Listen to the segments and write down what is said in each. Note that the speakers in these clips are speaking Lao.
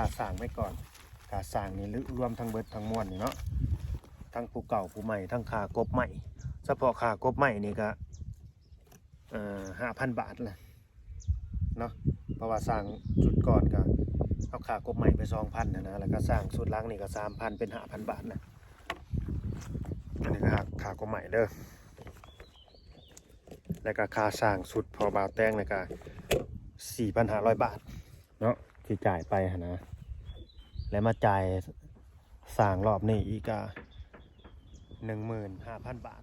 ຄ່າສ້າງໄວ້ກ່ອນ ຄ່າສ້າງນີ້ລວມທັງເບິດທັງມວນນີ້ເນາະ ທັງພູເກົ່າພູໃໝ່ ທັງຄ່າກົບໄມ້ ສະເພາະຄ່າກົບໄມ້ນີ້ກະ ເອີ ຫ້າພັນບາດລະເນາະ ເພາະວ່າສ້າງຊຸດກ່ອນກະເອົາຄ່າກົບໄມ້ໄປສອງພັນຫັ້ນນະ ແລ້ວກະສ້າງຊຸດຫຼັງນີ້ກະສາມພັນ ເປັນຫ້າພັນບາດນະ ອັນນີ້ກະຄ່າ ຄ່າກົບໄມ້ເດີ ແລ້ວກະຄ່າສ້າງຊຸດພໍ່ບ່າວແຕງນີ້ກະສີ່ພັນຫ້າຮ້ອຍບາດເນາະ ທີ່ຈ່າຍໄປຫັ້ນນະ ແລ້ວມາຈ່າຍສ້າງຮອບນີ້ອີກກະໜຶ່ງໝື່ນຫ້າພັນບາດ.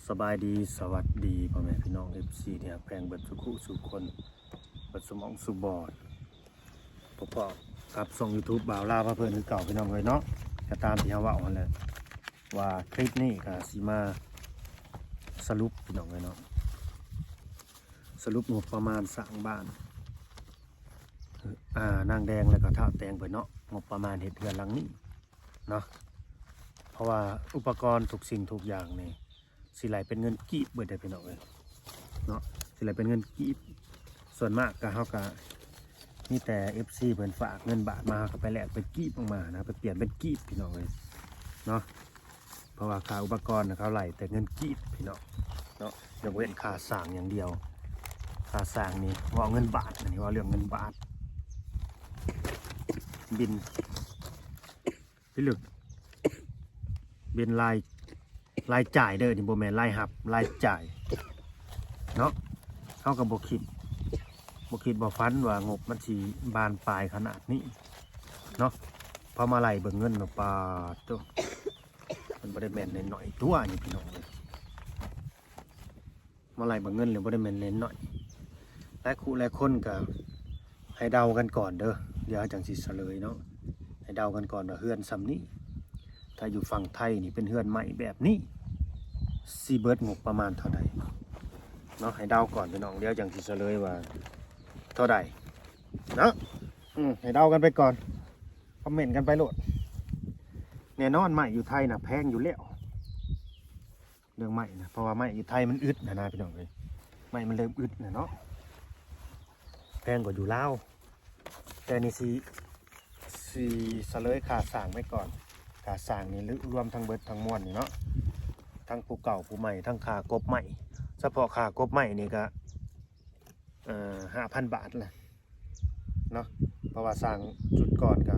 ສະບາຍດີ ສະຫວັດດີພໍ່ແມ່ພີ່ນ້ອງ ເອັຟຊີ ທີ່ຮັກແພງເບິດສູ່ຄູ່ສູ່ຄົນ ເບິດສູ່ໝ່ອງສູ່ບ່ອນ ພົບພໍ້ກັບຊ່ອງຢູທູບບ່າວລາວພາເພີນຄືເກົ່າພີ່ນ້ອງເອີຍເນາະ ກະຕາມທີ່ເຮົາເວົ້າຫັ້ນແຫຼະ ວ່າຄລິບນີ້ກະຊິມາສະຫຼຸບພີ່ນ້ອງເອີຍເນາະ ສະຫຼຸບງົບປະມານສ້າງບ້ານ ອາ ນາງແດງ ແລ້ວກະທ້າວແຕງເພິ່ນເນາະ ງົບປະມານເຮັດເຮືອນຫຼັງນີ້ເນາະ ເພາະວ່າອຸປະກອນທຸກສິ່ງທຸກຢ່າງນີ້ ຊິໄລ່ເປັນເງິນກີບເບິດເດ້ພີ່ນ້ອງເອີຍເນາະ ຊິໄລ່ເປັນເງິນກີບ ສ່ວນມາກກະ ເຮົາກະມີແຕ່ເອັຟຊີເພິ່ນຝາກເງິນບາດມາ ເຮົາກະໄປແລກເປັນກີບອອກມານະ ໄປປ່ຽນເປັນກີບພີ່ນ້ອງເອີຍເນາະ ເພາະວ່າຄ່າອຸປະກອນນະ ເຂົາໄລ່ແຕ່ເງິນກີບພີ່ນ້ອງເນາະ ຍົກເວັ້ນຄ່າສ້າງຢ່າງດຽວ ຄ່າສ້າງນີ້ເວົ້າເງິນບາດ ອັນນີ້ເວົ້າເລື່ອງເງິນບາດ ບິນ ພິລຶກ ເປັນລາຍ ລາຍຈ່າຍເດີ ນີ້ບໍ່ແມ່ນລາຍຮັບ ລາຍຈ່າຍເນາະ ເຮົາກະບໍ່ຄິດ ບໍ່ຄິດບໍ່ຝັນວ່າງົບມັນຊິບານປາຍຂະໜາດນີ້ເນາະ ພໍມາໄລ່ເບິ່ງເງິນເນາະ ປາດໂທ້ ມັນບໍ່ໄດ້ແມ່ນໜ້ອຍໆຕົວະນີ້ພີ່ນ້ອງເອີຍ. ມາໄລ່ເບິ່ງເງິນແລ້ວບໍ່ໄດ້ແມ່ນເລັກນ້ອຍ ຫຼາຍຄູ່ຫຼາຍຄົນກະໃຫ້ເດົາກັນກ່ອນເດີ ດຽວເຮົາຈັ່ງຊິສະເຫຼີຍເນາະ ໃຫ້ເດົາກັນກ່ອນວ່າເຮືອນຊ່ຳນີ້ ຖ້າຢູ່ຝັ່ງໄທນີ້ເປັນເຮືອນໄມ້ແບບນີ້ ຊິເບິດງົບປະມານເທົ່າໃດເນາະ ໃຫ້ເດົາກ່ອນພີ່ນ້ອງ ດຽວຈັ່ງຊິສະເຫຼີຍວ່າເທົ່າໃດເນາະ ອືມ ໃຫ້ເດົາກັນໄປກ່ອນ ຄອມເມັນກັນໄປໂລດ ແນ່ນອນໄມ້ຢູ່ໄທນະແພງຢູ່ແລ້ວ. ເລື່ອງໄມ້ນະ ເພາະວ່າໄມ້ຢູ່ໄທມັນອຶດຫັ້ນນະພີ່ນ້ອງເອີຍ ໄມ້ມັນເລີ່ມອຶດແລ້ວເນາະ ແພງກວ່າຢູ່ລາວ ແຕ່ນີ້ຊິ ຊິສະເຫຼີຍຄ່າສ້າງໄວ້ກ່ອນ ຄ່າສ້າງນີ້ລວມທັງເບິດທັງມວນນີ້ເນາະ ທັງພູເກົ່າພູໃໝ່ ທັງຄ່າກົບໄມ້ ສະເພາະຄ່າກົບໄມ້ນີ້ກະ ເອີ ຫ້າພັນບາດລະ ເນາະ ເພາະວ່າສ້າງຊຸດກ່ອນກະ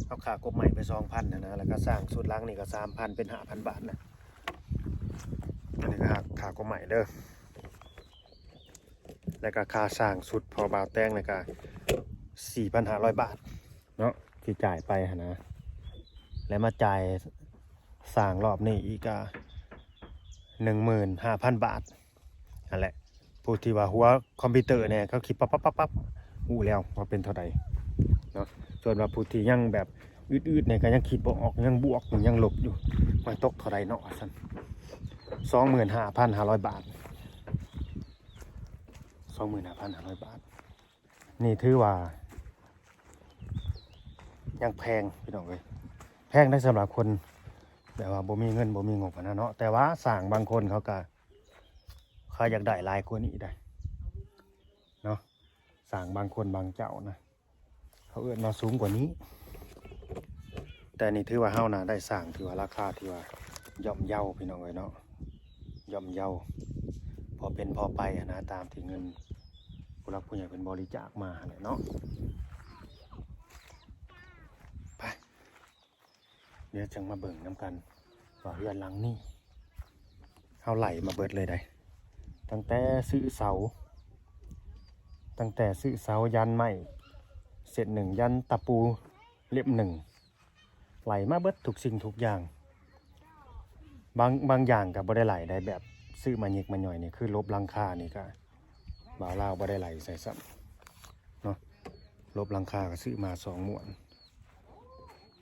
ເອົາຄ່າກົບໄມ້ໄປສອງພັນຫັ້ນນະ ແລ້ວກະສ້າງຊຸດຫຼັງນີ້ກະສາມພັນ ເປັນຫ້າພັນບາດນະ ອັນນີ້ກະຄ່າ ຄ່າກົບໄມ້ເດີ ແລ້ວກະຄ່າສ້າງຊຸດພໍ່ບ່າວແຕງນີ້ກະສີ່ພັນຫ້າຮ້ອຍບາດເນາະ ທີ່ຈ່າຍໄປຫັ້ນນະ ແລ້ວມາຈ່າຍສ້າງຮອບນີ້ອີກກະໜຶ່ງໝື່ນຫ້າພັນບາດ. ຫັ້ນແຫຼະ ຜູ້ທີ່ວ່າຫົວຄອມພິວເຕີແດ່ ເຂົາຄິດປັບໆໆ ຮູ້ແລ້ວວ່າເປັນເທົ່າໃດເນາະ ສ່ວນວ່າຜູ້ທີ່ຍັງແບບອືດໆແດ່ ກະຍັງຄິດບໍ່ອອກ ຍັງບວກຢູ່ ຍັງລົບຢູ່ ມັນຕົກເທົ່າໃດເນາະ ວ່າຊັ້ນ ສອງໝື່ນຫ້າພັນຫ້າຮ້ອຍບາດ ສອງໝື່ນຫ້າພັນຫ້າຮ້ອຍບາດ ນີ້ຖືວ່າຍັງແພງພີ່ນ້ອງເອີຍ ແພງໄດ້ສຳລັບຄົນແບບວ່າບໍ່ມີເງິນບໍ່ມີງົບຫັ້ນນະເນາະ ແຕ່ວ່າຊ່າງບາງຄົນເຂົາກະ ເຂົາຢາກໄດ້ຫຼາຍກວ່ານີ້ໄດ໋ເນາະ ຊ່າງບາງຄົນບາງເຈົ້ານະ ເຂົາເອີ້ນວ່າສູງກວ່ານີ້ ແຕ່ນີ້ຖືວ່າເຮົານະໄດ້ສ້າງ ຖືວ່າລາຄາຖືວ່າຍ່ອມເຍົາພີ່ນ້ອງເອີຍເນາະ ຍ່ອມເຍົາ ພໍເປັນພໍໄປຫັ້ນນະ ຕາມທີ່ເງິນຜູ້ຫຼັກຜູ້ໃຫຍ່ເພິ່ນບໍລິຈາກມາຫັ້ນແຫຼະເນາະ ໄປ ດຽວຈັ່ງມາເບິ່ງນຳກັນວ່າເຮືອນຫຼັງນີ້ ເຮົາໄລ່ມາເບິດເລີຍໃດ໋ ຕັ້ງແຕ່ຊື້ເສົາ ຕັ້ງແຕ່ຊື້ເສົາ ຢັນໄມ້ເສັ້ນໜຶ່ງ ຢັນຕະປູເຫຼັ້ມໜຶ່ງ ໄລ່ມາເບິດທຸກສິ່ງທຸກຢ່າງ ບາງ ບາງຢ່າງກະບໍ່ໄດ້ໄລ່ໃດ໋ ແບບຊື້ມາຫຍິກມາຫຍ່ອຍນີ້ ຄືລົບຫຼັງຄານີ້ກະ ບ່າວລາວບໍ່ໄດ້ໄລ່ໃສ່ຊ້ຳເນາະ ລົບຫຼັງຄາກະຊື້ມາສອງມ້ວນ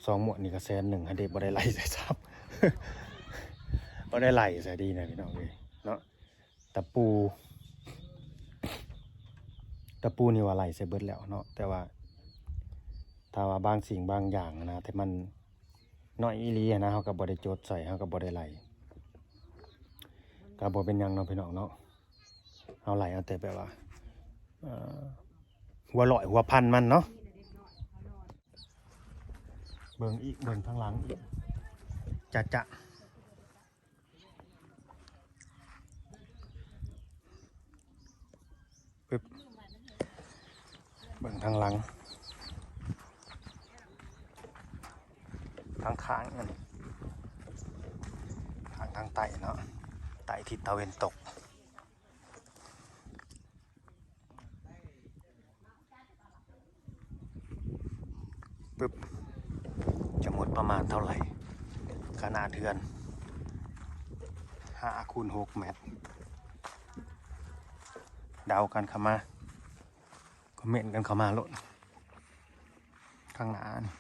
ສອງມ້ວນນີ້ກະແສນໜຶ່ງຫັ້ນເດ ບໍ່ໄດ້ໄລ່ໃສ່ຊ້ຳ ບໍ່ໄດ້ໄລ່ໃສ່ດີນະພີ່ນ້ອງເອີຍເນາະ ຕະປູ ຕະປູນີ້ວ່າໄລ່ໃສ່ເບິດແລ້ວເນາະ ແຕ່ວ່າ ຖ້າວ່າບາງສິ່ງບາງຢ່າງຫັ້ນນະ ທີ່ມັນນ້ອຍອີ່ຫຼີຫັ້ນນະ ເຮົາກະບໍ່ໄດ້ຈົດໃສ່ ເຮົາກະບໍ່ໄດ້ໄລ່ ກະບໍ່ເປັນຫຍັງເນາະພີ່ນ້ອງເນາະ ເຮົາໄລ່ເອົາແຕ່ແບບວ່າ ເອີ ຫົວຮ້ອຍຫົວພັນມັນເນາະ. ເບິ່ງອີກ ເບິ່ງທາງຫຼັງອີກ ຈະ ຈະ ປຶບ ເບິ່ງທາງຫຼັງ ທາງຂ້າງນັ້ນ ທາງ ທາງໃຕ້ເນາະ ໃຕ້ທິດຕາເວັນຕົກ. ປຶບ ຈະໝົດປະມານເທົ່າໃດ? ຂະໜາດເຮືອນຫ້າຄູນຫົກແມັດ ເດົາກັນເຂົ້າມາ ຄອມເມັນກັນເຂົ້າມາໂລດ ຂ້າງໜ້ານີ້.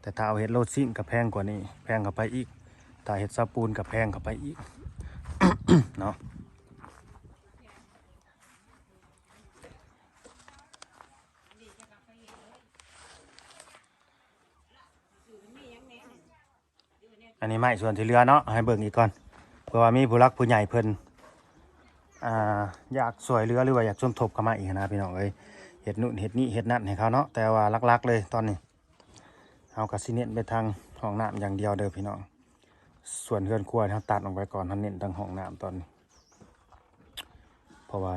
ແຕ່ຖ້າເອົາເຮັດໂລດຊິງກໍແພງກວ່ານີ້ ແພງເຂົ້າໄປອີກ ຖ້າເຮັດເສົາປູນກໍແພງເຂົ້າໄປອີກເນາະ. ອັນນີ້ໄມ້ສ່ວນທີ່ເຫຼືອເນາະ ໃຫ້ເບິ່ງອີກກ່ອນ ເພື່ອວ່າມີຜູ້ຫຼັກຜູ້ໃຫຍ່ເພິ່ນ ອ່າ ຢາກຊ່ວຍເຫຼືອ ຫຼືວ່າຢາກສົມທົບເຂົ້າມາອີກນະ ພີ່ນ້ອງເອີຍ ເຮັດໂນ່ນເຮັດນີ້ເຮັດນັ້ນໃຫ້ເຂົາເນາະ. ແຕ່ວ່າຫຼັກໆເລີຍຕອນນີ້ ເຮົາກໍຊິເນັ້ນໄປທາງຫ້ອງນ້ຳຢ່າງດຽວເດີພີ່ນ້ອງ. ສ່ວນເຮືອນຄົວເຮົາຕັດອອກໄປກ່ອນ ເຮົາເນັ້ນທາງຫ້ອງນ້ຳຕອນນີ້ ເພາະວ່າ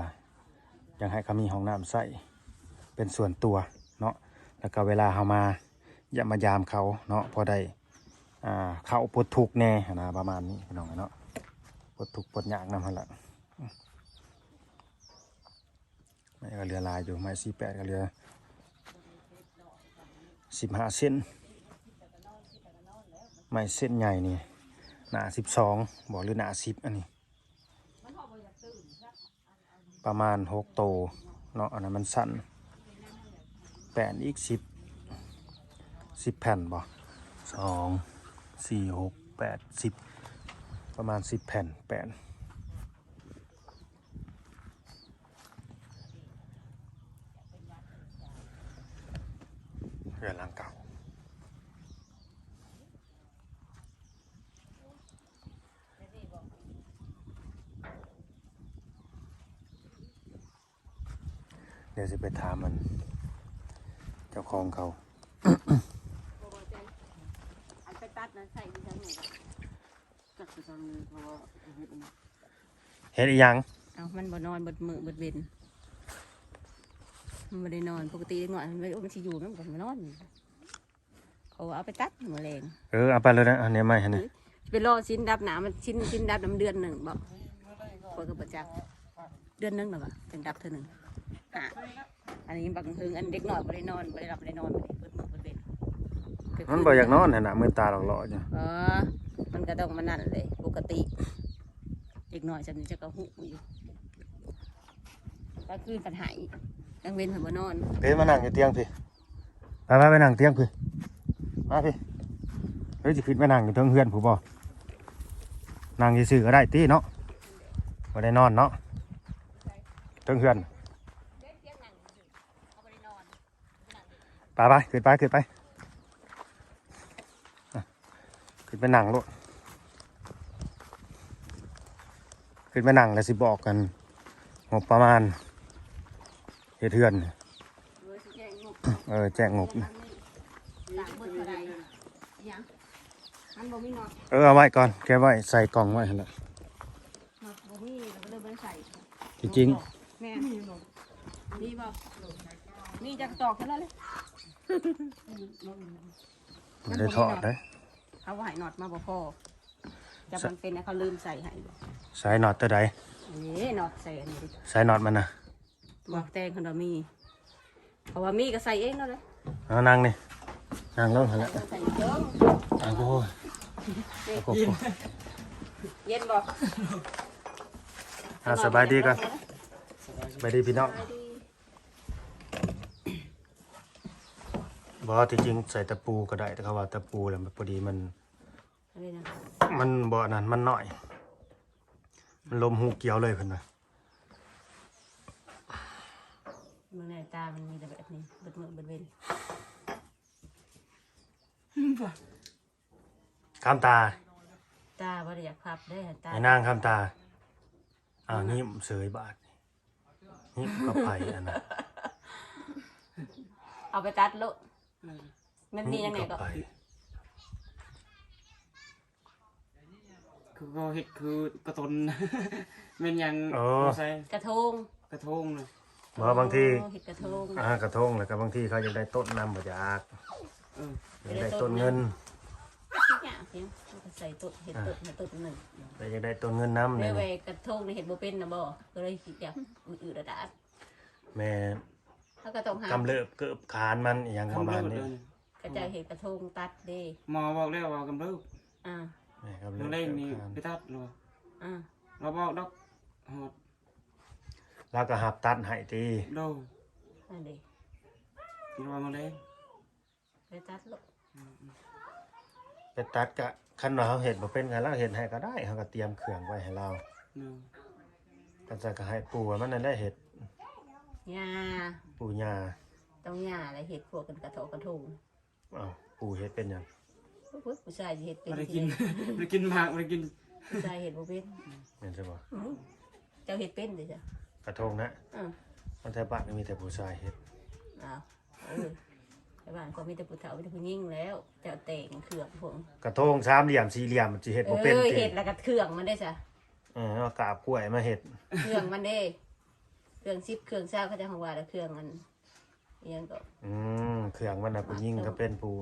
ຢາກໃຫ້ເຂົາມີຫ້ອງນ້ຳໃຊ້ເປັນສ່ວນຕົວເນາະ ແລ້ວກໍເວລາເຮົາມາຢ້ຽມມາຢາມເຂົາເນາະ ພໍໄດ້ ອ່າ ເຂົ້າປົດທຸກແດ່ຫັ້ນນະ ປະມານນີ້ພີ່ນ້ອງເນາະ ປົດທຸກປົດຍາກນຳຫັ້ນລະ. ໄມ້ກໍເຫຼືອຫຼາຍຢູ່ ໄມ້ສີ່ແປດກໍເຫຼືອສິບຫ້າເຊັນ ໄມ້ເຊັນໃຫຍ່ນີ້ໜ້າສິບສອງບໍ ຫຼືໜ້າສິບ ອັນນີ້ປະມານຫົກໂຕເນາະ ອັນນັ້ນມັນສັ້ນ ແປ້ນອີກສິບ ສິບແຜ່ນບໍ ສອງ ສີ່ ຫົກ ແປດ ສິບ ປະມານສິບແຜ່ນແປ້ນ. ເຮືອນຫຼັງເກົ່າ ດຽວຊິໄປຖາມອັນເຈົ້າຂອງເຂົາ. ອັນໄປຕັດນັ້ນໃສ່ຢູ່ທາງນີ້ ຈັກໄປທາງນີ້ ເພາະວ່າເຮັດອັນນັ້ນ ເຮັດອີ່ຫຍັງ? ເອົ້າ ມັນບໍ່ນອນເບິດມື້ເບິດເວັນ ມັນບໍ່ໄດ້ນອນ. ປົກກະຕິເດັກນ້ອຍມັນ ມັນຊິຢູ່ ມັນກໍມານອນ ເຂົາວ່າເອົາໄປຕັດມື້ແລງ. ເອີ ເອົາໄປເລີຍນະ ອັນນີ້ໄມ້ຫັ້ນນະ ຊິໄປລໍສິນດັບໜ້າ ມັນສິນ ສິນດັບນຳເດືອນໜຶ່ງບໍ ຂ້ອຍກໍບໍ່ຈັກ ເດືອນໜຶ່ງແລ້ວຫວາ ຈັ່ງດັບເທື່ອໜຶ່ງ. ອ່າ ອັນນີ້ບັກເຫິງ ອັນເດັກນ້ອຍບໍ່ໄດ້ນອນ ບໍ່ໄດ້ຫຼັບບໍ່ໄດ້ນອນ ເບິດມື້ເບິດເວັນ ມັນບໍ່ຢາກນອນຫັ້ນນະ ມືຕາຫຼອກໆຢູ່. ເອີ ມັນກໍຕ້ອງມານັ້ນເລີຍ ປົກກະຕິ ເດັກນ້ອຍຊ່ຳນີ້ເຈົ້າກໍຮູ້ຢູ່ ກາງຄືນພັດໃຫ້ ກາງເວັນພັດບໍ່ນອນ. ເອີ ມານັ່ງຢູ່ຕຽງພີ້ ໄປໆ ໄປນັ່ງຕຽງພີ້ ມາພີ້. ເຮີ້ຍ ຊິຂຶ້ນໄປນັ່ງຢູ່ເທິງເຮືອນພຸ້ນບໍ? ນັ່ງຊື່ໆກໍໄດ້ຕິເນາະ ບໍ່ໄດ້ນອນເນາະ ເທິງເຮືອນ. ໄປໆ ຂຶ້ນໄປ ຂຶ້ນໄປ ຂຶ້ນໄປນັ່ງໂລດ ຂຶ້ນໄປນັ່ງແລ້ວຊິບອກກັນ ງົບປະມານເຮັດເຮືອນ. ເອີ ຊິແຈ້ງງົບ ເອີ ແຈ້ງງົບ ເຮືອນຫຼັງນີ້ສ້າງເບິດເທົ່າໃດ ອີຫຍັງ ມັນບໍ່ມີນັອດ. ເອີ ເອົາໄວ້ກ່ອນ ເກັບໄວ້ໃສ່ກ່ອງໄວ້ຫັ້ນແຫຼະ ນັອດບໍ່ມີ ກໍເລີຍບໍ່ໄດ້ໃສ່. ທີ່ຈິງ ແມ່ນ ມີບໍ່? ມີຈັກຕອກເທົ່ານັ້ນເລີຍ ບໍ່ໄດ້ຖອດເດ້ ເຂົາບໍ່ໃຫ້ນັອດມາບໍ່ພໍ ຈັກມັນເປັນ ເຂົາລືມໃສ່ໃຫ້ບໍ່? ໃສ່ນັອດຕົວໃດ? ອັນນີ້ນັອດໃສ່ອັນນີ້ ໃສ່ນັອດມັນນະ ບອກແຕ່ງຄັນວ່າມີ ເພາະວ່າມີກໍໃສ່ເອງເນາະເດ້. ເອົານັ່ງນີ້ ນັ່ງລົງຫັ້ນແຫຼະ ໃສ່ເດີ ໂອ້ຍ ເຢັນບໍ່? ອ່າ ສະບາຍດີກ່ອນ ສະບາຍດີພີ່ນ້ອງ. ບໍ່ ທີ່ຈິງໃສ່ຕະປູກໍໄດ້ ແຕ່ເຂົາວ່າຕະປູແລ້ວມັນພໍດີ ມັນ ອັນນີ້ນະ ມັນບໍ່ອັນນັ້ນ ມັນນ້ອຍ ມັນລົມຫູກຽວເລີຍເພິ່ນວ່າ. ເບິ່ງໃນຕາມັນມີແຕ່ແບບນີ້ ເບິດມື້ເບິດເວັນ ຄຳຕາ ຕາບໍ່ໄດ້ຢາກພັບເດ້ ຕາ ໃຫ້ນາງຄຳຕາ. ອ້າວ ຍິ້ມເສີຍບາດນີ້ ຫີບກັບໄຜອັນນັ້ນ ເອົາໄປຕັດໂລດ. ເອີ ມັນມີຫຍັງແດ່ກໍ ຫີບກັບໄຜ ຄືເຂົາເຮັດຄືກະຕົນ ແມ່ນຫຍັງ ອໍ ໃສ່ ກະທົງ ກະທົງນະ. ບໍ່ ບາງທີ ອໍ ເຮັດກະທົງ ອ່າ ກະທົງ ແລ້ວກໍບາງທີເຂົາຢາກໄດ້ຕົ້ນນຳ ບໍ່ຈັກ ເອີ ຢາກໄດ້ຕົ້ນເງິນ ຢາກຫຍັງ ມັນກໍໃສ່ຕົ້ນ ເຮັດ ອ່າ ຕົ້ນໃຫ້ຕົ້ນໜຶ່ງ ແລ້ວຢາກໄດ້ຕົ້ນເງິນນຳ ແລ້ວໄວ້ກະທົງນີ້ເຮັດບໍ່ເປັນນະບໍ່ ກໍເລີຍຢາກອືດໆດາດ. ແມ່ນ ເຮົາກໍຕ້ອງຫາ ກຳເລີບເກີບຄານມັນ ອີ່ຫຍັງປະມານນີ້ ກຳເລີບເດີ. ເຂົາເຈົ້າເຮັດກະທົງຕັດເດ້ ໝໍບອກແລ້ວວ່າກຳເລີບ ອ່າ ແມ່ນ ກຳເລີບ ມື້ແລງນີ້ ເກີບຄານ ໄປຕັດແລ້ວ ອ່າ ລາວບອກດອກ ຮອດ ລາວກໍຮັບຕັດໃຫ້ຕິ ໂດຍ ອັນນີ້ ຄິດວ່າມື້ແລງ ໄປຕັດໂລດ ອືມໆ ໄປຕັດກະ ຄັນວ່າເຮົາເຮັດບໍ່ເປັນ ຄັນລາວເຮັດໃຫ້ກໍໄດ້ ເຮົາກໍຕຽມເຄື່ອງໄວ້ໃຫ້ລາວ ໂດຍ ຄັນຊັ້ນກໍໃຫ້ປູ່ມັນນັ້ນແຫຼະເຮັດ ຍ່າ ປູ່ຍ່າ ຕ້ອງຍ່າແຫຼະເຮັດ ພວກກັນກະເທາະກະໂທງ. ອ້າວ ປູ່ເຮັດເປັນຫຍັງ? ໂອ້ຍ ຜູ້ຊາຍຊິເຮັດເປັນ ບໍ່ໄດ້ກິນ ຊິໄດ້ ບໍ່ໄດ້ກິນໝາກ ບໍ່ໄດ້ກິນ ຜູ້ຊາຍເຮັດບໍ່ເປັນ ແມ່ນຊະບໍ່? ອື ເຈົ້າເຮັດເປັນເດ້ຊະ ກະທົງນະ? ເອີ ມັນແຖວບ້ານກໍມີແຕ່ຜູ້ຊາຍເຮັດ. ອ້າວ ເອີ ແຖວບ້ານກໍມີແຕ່ຜູ້ເຖົ້າ ມີແຕ່ຜູ້ຍິງແລ້ວ ເຈົ້າແຕ່ງເຄື່ອງພວກ ກະທົງສາມຫຼ່ຽມ ສີ່ຫຼ່ຽມ ຊິເຮັດບໍ່ເປັນ ເອີ ຕິ ເຮັດແລ້ວກໍເຄື່ອງມັນເດ້ຊະ. ເອີ ເອົາກາບກ້ວຍມາເຮັດ ເຄື່ອງມັນເດ້ ເຄື່ອງສິບ ເຄື່ອງຊາວ ເຂົາເຈົ້າເອີ້ນວ່າ ແລ້ວເຄື່ອງອັນ ອີ່ຫຍັງກໍ ອືມ ເຄື່ອງມັນນະ ຜູ້ຍິງກໍເປັນຜູ້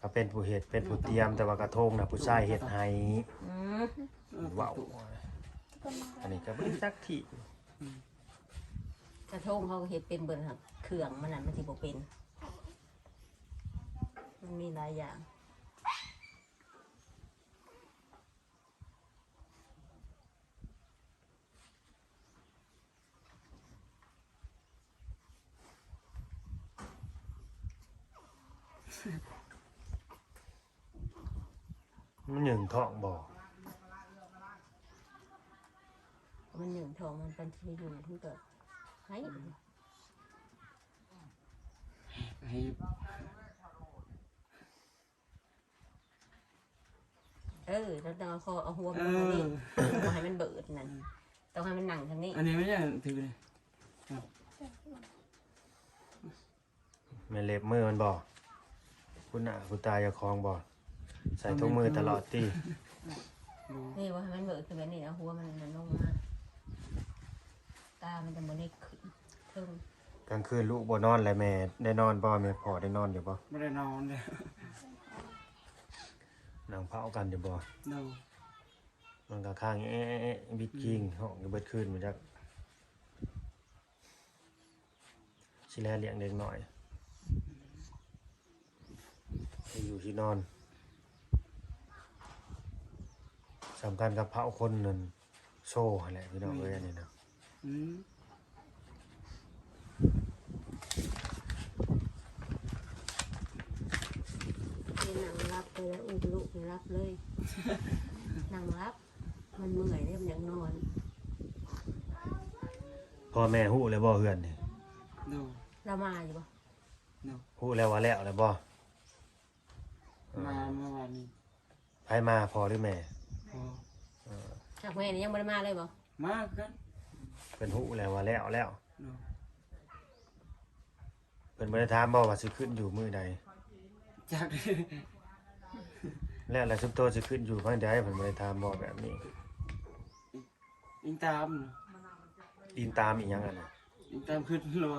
ກໍເປັນຜູ້ເຮັດ ເປັນຜູ້ຕຽມ ແຕ່ວ່າກະທົງນະ ຜູ້ຊາຍເຮັດໃຫ້. ອືມ ເວົ້າ ອັນນີ້ກໍບໍ່ຈັກທີ່ ກະທົງເຮົາກໍເຮັດເປັນເບິດ ຫາກເຄື່ອງມັນນັ້ນມັນຊິບໍ່ເປັນ ມັນມີຫຼາຍຢ່າງ. ມັນຫຍຸ້ງທ້ອງບໍ່? ມັນຫຍຸ້ງທ້ອງ ມັນ ມັນຊິໄປຢູ່ ມັນກໍໃຫ້ ໃຫ້ ເອີ ຕ້ອງເອົາຄໍ ເອົາຫົວມັນລົງມານີ້ ເອີ ບໍ່ໃຫ້ມັນເບີດນັ້ນ ອືມ ຕ້ອງໃຫ້ມັນນັ່ງທາງນີ້ ອັນນີ້ມັນຍັງຖືນີ້ ແມ່ນເລັບມືມັນບໍ່? ຄຸນໜ້າຄຸນຕາເຈົ້າຂອງບໍ່? ໃສ່ຖົງມືຕະຫຼອດຕິ? ນີ້ບໍ່ໃຫ້ມັນເບີດຂຶ້ນແບບນີ້ ເອົາຫົວມັນລົງມາ ຕາມັນຈະບໍ່ໄດ້ຂຶ້ນເທິງ. ກາງຄືນລູກບໍ່ນອນແລະ ແມ່ໄດ້ນອນບໍ່? ແມ່ພໍ່ໄດ້ນອນຢູ່ບໍ່? ບໍ່ໄດ້ນອນເດ້. ນັ່ງເຝົ້າກັນຢູ່ບໍ່? ໂດຍ. ມັນກໍຄ້າງແອະໆ ບິດຄີງ ອືມ ຮ້ອງຢູ່ເບິດຄືນ ບໍ່ຈັກ ຊິແລລ້ຽງເດັກນ້ອຍ ທີ່ຢູ່ທີ່ນອນ ສຳຄັນກັບເຜົ່າຄົນນັ້ນ ໂຊຫັ້ນແຫຼະພີ່ນ້ອງເອີຍ ແມ່ນ ອັນນີ້ນະ ອືມ ນີ້ນັ່ງຫຼັບໄປແລ້ວ ອຸ້ມລູກໃຫ້ຫຼັບເລີຍ ນັ່ງຫຼັບ ມັນເມື່ອຍເດ້ ມັນຢາກນອນ. ພໍ່ແມ່ຮູ້ແລ້ວບໍ່ເຮືອນນີ້? ໂດຍ. ລາວມາຢູ່ບໍ່? ໂດຍ. ຮູ້ແລ້ວວ່າແລ້ວແລ້ວບໍ່? ມາເມື່ອວານນີ້. ໃຜມາ ພໍ່ຫຼືແມ່? ພໍ່. ເອີ ທາງແມ່ນີ້ຍັງບໍ່ໄດ້ມາເລີຍບໍ່? ມາຄືກັນ. ເພິ່ນຮູ້ແລ້ວວ່າແລ້ວແລ້ວ. ໂດຍ. ເພິ່ນບໍ່ໄດ້ຖາມບໍ່ວ່າຊິຂຶ້ນຢູ່ມື້ໃດ? ຈັກ. ແລ້ວ ແລ້ວຊຸມໂຕຊິຂຶ້ນຢູ່ພາຍໃດ ເພິ່ນບໍ່ໄດ້ຖາມບໍ່ແບບນີ້? ອີງຕາມ. ອີງຕາມອີ່ຫຍັງຫັ້ນນະ? ອີງຕາມຂຶ້ນແລ້ວ.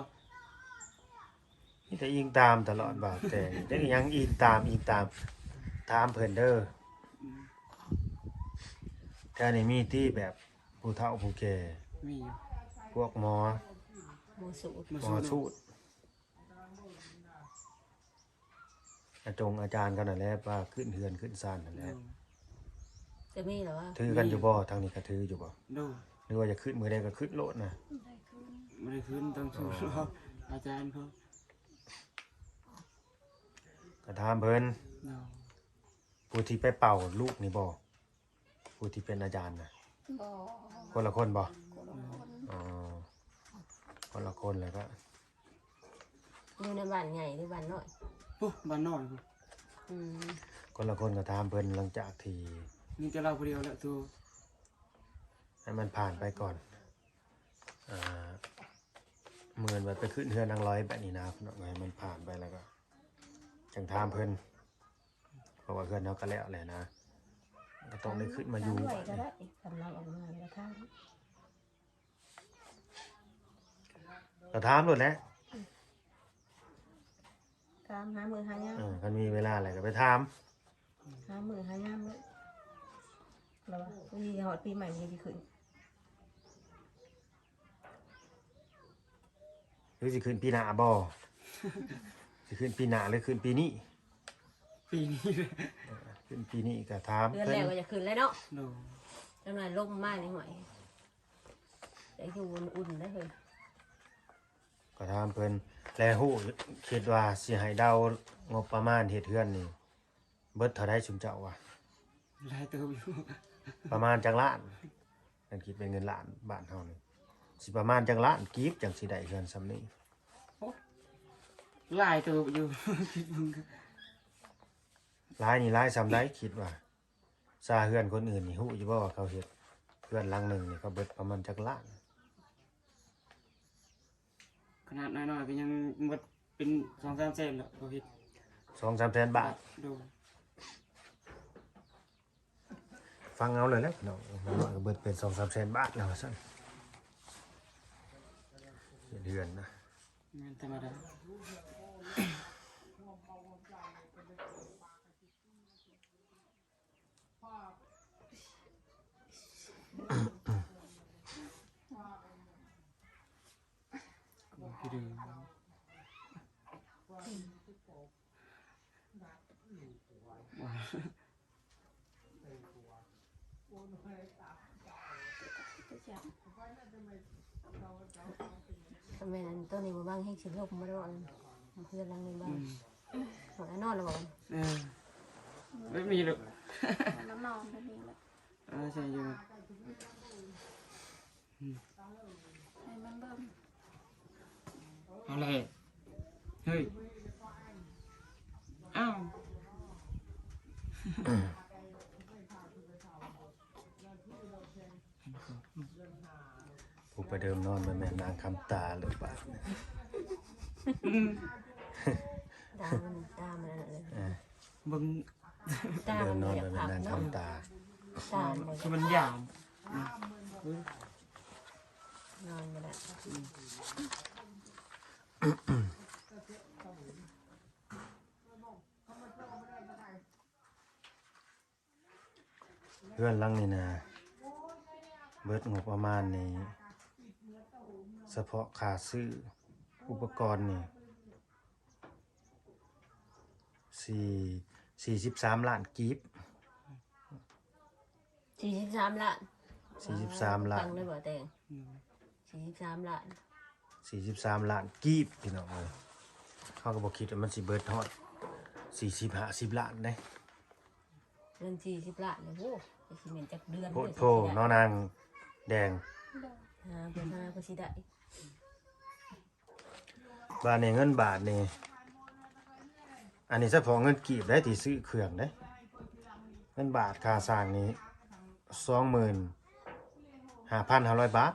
ມີແຕ່ອີງຕາມຕະຫຼອດ ບ່າວແຕ່ ຈັກອີ່ຫຍັງອີງຕາມ ອີງຕາມ ຖາມເພິ່ນເດີ. ອືມ. ແຖວນີ້ມີຕິແບບຜູ້ເຖົ້າຜູ້ແກ່? ມີຢູ່. ພວກໝໍ? ໝໍສູດ. ໝໍສູດ. ໝໍສູດ. ອາຈົງອາຈານເຂົານັ້ນແຫຼະ ວ່າຂຶ້ນເຮືອນຂຶ້ນຊານຫັ້ນແຫຼະ. ໂດຍ. ຈະມີແລ້ວວ່າ ຖືກັນຢູ່ບໍ່? ທາງນີ້ກໍຖືຢູ່ບໍ່? ໂດຍ. ຫຼືວ່າຢາກຂຶ້ນມື້ໃດກໍຂຶ້ນໂລດນະ? ບໍ່ໄດ້ຂຶ້ນ ຕ້ອງຖື ອໍ ອາຈານເຂົາ. ກໍຖາມເພິ່ນ. ໂດຍ. ຜູ້ທີ່ໄປເປົ່າລູກນີ້ບໍ່? ຜູ້ທີ່ເປັນອາຈານນະ? ບໍ່. ຄົນລະຄົນບໍ່? ຄົນລະຄົນ. ອໍ ຄົນລະຄົນແລ້ວກໍ ຢູ່ໃນບ້ານໃຫຍ່ຫຼືບ້ານນ້ອຍ? ໂອ້ ບ້ານນ້ອຍພຸ້ນ. ອືມ. ຄົນລະຄົນກໍຖາມເພິ່ນ ຫຼັງຈາກທີ່ ມີແຕ່ລາວຜູ້ດຽວແຫຼະໂຕ ໃຫ້ມັນຜ່ານໄປກ່ອນ. ອ່າ ມື້ອື່ນວ່າໄປຂຶ້ນເຮືອນນາງລອຍບາດນີ້ນະ ເນາະ ໃຫ້ມັນຜ່ານໄປແລ້ວກໍຈັ່ງຖາມເພິ່ນ ເພາະວ່າເຮືອນເຮົາກໍແລ້ວແຫຼະນະ ກໍຕ້ອງໄດ້ຂຶ້ນມາຢູ່ ຖາມໄວ້ກໍໄດ້ ຄັນລາວອອກມາກໍຖາມ ກໍຖາມໂລດແຫຼະ ອືມ ຖາມຫາມື້ຫາຍາມ ເອີ ຄັນມີເວລາແລ້ວກໍໄປຖາມ ຫາມື້ຫາຍາມເນາະ ລາວວ່າ ພໍດີຮອດປີໃໝ່ມັນຊິຂຶ້ນ ຫຼືຊິຂຶ້ນປີໜ້າບໍ່? ຊິຂຶ້ນປີໜ້າ ຫຼືຂຶ້ນປີນີ້? ປີນີ້ ເອີ ຂຶ້ນປີນີ້ກໍຖາມ ເດືອນແລ້ວກໍຢາກຂຶ້ນແລ້ວເນາະ ໂດຍ ຈັກໜ້ອຍລົມມານີ້ ຫ້ວຍ ຢາກຢູ່ອຸ່ນໆ ເດ້ເຮີ້ຍ ກໍຖາມເພິ່ນ ແລະ ຮູ້ ຄິດວ່າຊິໃຫ້ເດົາງົບປະມານເຮັດເຮືອນນີ້ ເບິດເທົ່າໃດຊຸມເຈົ້າວ່າ? ຫຼາຍເຕີບຢູ່ ປະມານຈັກລ້ານ? ຄັນຄິດເປັນເງິນລ້ານບ້ານເຮົານີ້ ຊິປະມານຈັກລ້ານກີບ ຈັ່ງຊິໄດ້ເຮືອນສ່ຳນີ້? ໂອ້ ຫຼາຍເຕີບຢູ່ ຄິດເບິ່ງ ຫຼາຍນີ້ຫຼາຍສ່ຳໃດ ຄິດວ່າ? ຊາເຮືອນຄົນອື່ນນີ້ ຮູ້ຢູ່ບໍ່ວ່າເຂົາເຮັດເຮືອນຫຼັງໜຶ່ງນີ້ ເຂົາເບິດປະມານຈັກລ້ານ? ຂະໜາດນ້ອຍໆ ກໍຍັງໝົດເປັນສອງສາມແສນແລ້ວ ເຂົາເຮັດ ສອງສາມແສນບາດ ໂດຍ ຟັງເອົາເລີຍແຫຼະພີ່ນ້ອງ ເບິດເປັນສອງສາມແສນບາດແລ້ວວ່າຊັ້ນ ເຮັດເຮືອນນະ ແມ່ນທຳມະດາ. ແມ່ນ ອັນໂຕນີ້ບໍ່ບັງແຮງຊິລົມບໍ່ໄດ້ເວົ້າ ເຮືອນຫຼັງນີ້ບັງ ອືມ ນອນແລ້ວບໍ່? ເອີ ແບບນີ້ລູກ ນອນແບບນີ້ແຫຼະ ເອີ ໃສ່ຢູ່ ອືມ ໃຫ້ມັນເບິ່ງ ເອົາແຫຼະ ເຮີ້ຍ ອ້າວ. ຜູ້ປະເດີມນອນບໍ່ແມ່ນນາງຄຳຕາເລີຍບາດນີ້ ອືມ ຕາມັນ ຕາມັນອັນນັ້ນເລີຍ ເອີ ເບິ່ງ ຕາມັນ ເດີມນອນບໍ່ແມ່ນນາງຄຳຕາ ຕາມັນ ຄືມັນຢາມ ອືມ ນອນບໍ່ໄດ້ ອືມ. ເຮືອນຫຼັງນີ້ນະ ເບິດງົບປະມານນີ້ ສະເພາະຄ່າຊື້ອຸປະກອນນີ້ ສີ່ ສີ່ສິບສາມລ້ານກີບ. ສີ່ສິບສາມລ້ານ ສີ່ສິບສາມລ້ານ ຟັງໄດ້ບໍ່ແຕງ? ອືມ ສີ່ສິບສາມລ້ານ ສີ່ສິບສາມລ້ານກີບ ພີ່ນ້ອງເອີຍ ເຮົາກໍບໍ່ຄິດວ່າມັນຊິເບິດຮອດສີ່ສິບຫ້າສິບລ້ານເດ້ ເງິນສີ່ສິບລ້ານນີ້ ໂອ້ ຊິແມ່ນຈັກເດືອນ ໂພດໂພເນາະນາງແດງ ຫາບໍ່ຫາກໍຊິໄດ້. ບາດນີ້ເງິນບາດນີ້ ອັນນີ້ສະເພາະເງິນກີບໄດ໋ ທີ່ຊື້ເຄື່ອງເດ້ ເງິນບາດຄ່າສ້າງນີ້ ສອງໝື່ນຫ້າພັນຫ້າຮ້ອຍບາດ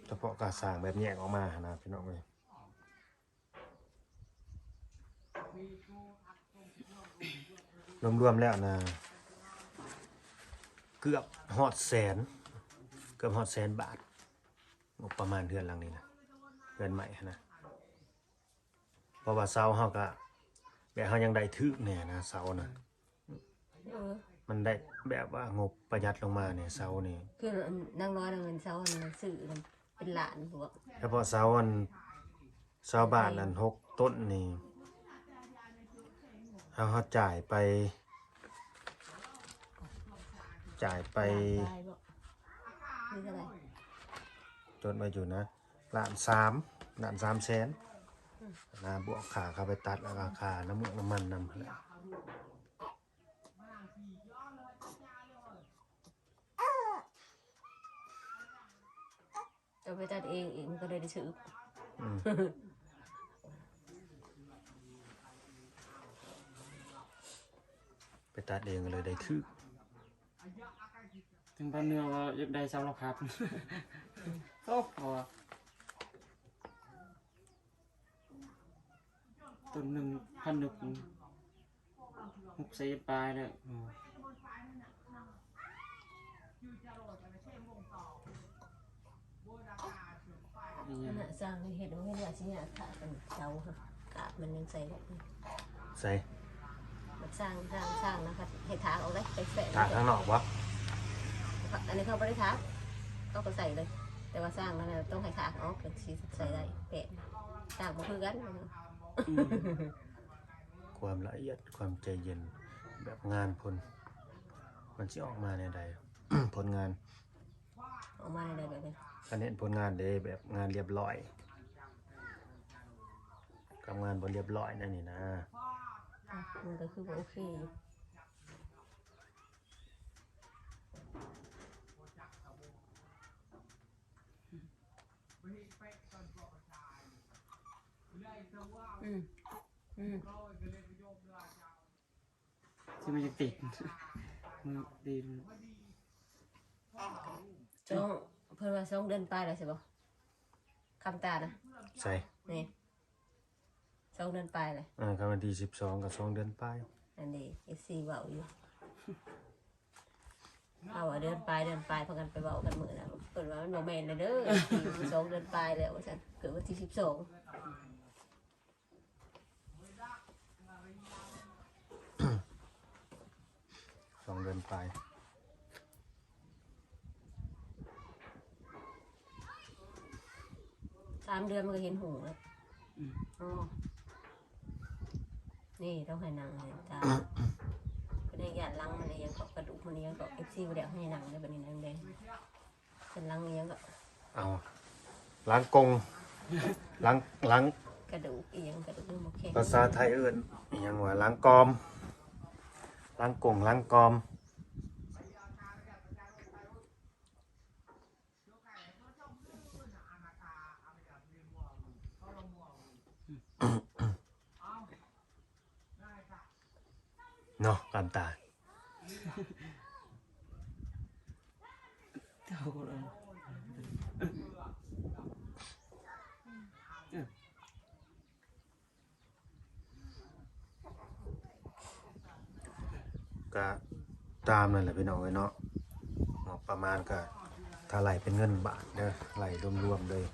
ສະເພາະຄ່າສ້າງແບບແຍກອອກມາຫັ້ນນະ ພີ່ນ້ອງເອີຍ. ລວມໆແລ້ວນະ ເກືອບຮອດແສນ ເກືອບຮອດແສນບາດ ງົບປະມານເຮືອນຫຼັງນີ້ນະ ເຮືອນໃໝ່ຫັ້ນນະ ເພາະວ່າເສົາເຮົາກະ ແບບເຮົາຍັງໄດ້ຖືກແດ່ນະ ເສົານະ ເອີ ມັນໄດ້ແບບວ່າງົບປະຢັດລົງມາແດ່ ເສົານີ້ ຄືນາງນ້ອຍນະ ເງິນເສົາຫັ້ນນະ ຊື້ເປັນລ້ານພວກ ສະເພາະເສົາອັນ ເສົາບ້ານອັນຫົກຕົ້ນນີ້ ເຮົາ ເຮົາຈ່າຍໄປ ຈ່າຍໄປ ລ້ານປາຍບໍ່ ຫຼືເທົ່າໃດ? ຈົດໄວ້ຢູ່ນະ ລ້ານສາມ ລ້ານສາມແສນ ອືມ ນະ ບວກຄ່າເຂົ້າໄປຕັດ ແລ້ວກໍຄ່ານ້ຳມັນ ນ້ຳມັນນຳຫັ້ນແຫຼະ. ເຈົ້າໄປຕັດເອງອີກ ມັນກໍເລີຍໄດ້ຖືກ ອືມ ໄປຕັດເອງກໍເລີຍໄດ້ຖືກ. ເຖິງປານເໜືອວ່າຢາກໄດ້ເສົາລາວຄັດ ໂອ້ ເພາະວ່າ ຕົ້ນໜຶ່ງພັນໜຶ່ງ ຫົກແສນປາຍແລ້ວ. ອັນນັ້ນຊ່າງເຮັດ ເຮັດວ່າຊິຍາກ ຖ້າເປັນເສົາ ກາບມັນຍັງໃສ່ໄດ້. ໃສ່ ມັນສ້າງ ສ້າງ ສ້າງນະ ໃຫ້ຖາກອອກເດ້ ໄປແປະ ຖາກທາງນອກບໍ່? ອັນນີ້ເຂົາບໍ່ໄດ້ຖາກ ເຂົາກໍໃສ່ເລີຍ ແຕ່ວ່າສ້າງນັ້ນນະ ຕ້ອງໃຫ້ຖາກອອກ ຈັ່ງຊິໃສ່ໄດ້ ແປະ ຖາກບໍ່ຄືກັນ. ຄວາມລະອຽດ ຄວາມໃຈເຢັນ ແບບງານເພິ່ນ ມັນຊິອອກມາແນວໃດ ຜົນງານ ອອກມາແນວໃດແບບນີ້? ຄັນເຫັນຜົນງານເດ້ ແບບງານລຽບລ້ອຍ ກັບງານບໍ່ລຽບລ້ອຍແນວນີ້ນະ ອືມ ມັນກໍຄືບໍ່ໂອເຄຢູ່. ອືມ ອືມ ຊິມາຍັງຕິດ ມືດີ ສອງ ເພິ່ນວ່າສອງເດືອນປາຍແລ້ວ ໃຊ່ບໍ່? ຄຳຕານະ ໃສ່ ນີ້ ສອງເດືອນປາຍແລ້ວ. ເອີ ຄັນວັນທີສິບສອງກໍສອງເດືອນປາຍ ອັນນີ້ ເອັຟຊີ ເວົ້າຢູ່ ເອົາວ່າເດືອນປາຍ ເດືອນປາຍ ພາກັນໄປເວົ້າກັນມື້ນັ້ນ ເພິ່ນວ່າມັນບໍ່ແມ່ນແລ້ວເດີ ສອງເດືອນປາຍແລ້ວວ່າຊັ້ນ ເກີດວັນທີສິບສອງ ສອງເດືອນປາຍ ສາມເດືອນມັນກໍເຫັນຫຸ່ງແລ້ວ. ອືມ ອໍ ນີ້ຕ້ອງໃຫ້ນັ່ງໃຫ້ຕາ ເພິ່ນໃຫ້ຢ້ານຫຼັງມັນອີ່ຫຍັງເກາະ ກະດູກມັນອີ່ຫຍັງເກາະ ເອັຟຊີ ບໍ່ໄດ້ໃຫ້ນັ່ງເດ້ ບັດນີ້ນັ່ງແດງ ເປັນຫຼັງອີ່ຫຍັງເກາະ ເອົາ ຫຼັງກົງ ຫຼັງ ຫຼັງ ກະດູກອີ່ຫຍັງ ກະດູກມັນບໍ່ແຂງ ພາສາໄທເອີ້ນອີ່ຫຍັງວ່າ ຫຼັງກອມ ຫຼັງກົງ ຫຼັງກອມ. ເນາະ ກຳຕາ ກະຕາມນັ້ນແຫຼະພີ່ນ້ອງເອີຍເນາະ ງົບປະມານກະ ຖ້າໄລ່ເປັນເງິນບາດເດີ ໄລ່ລວມໆເລີຍ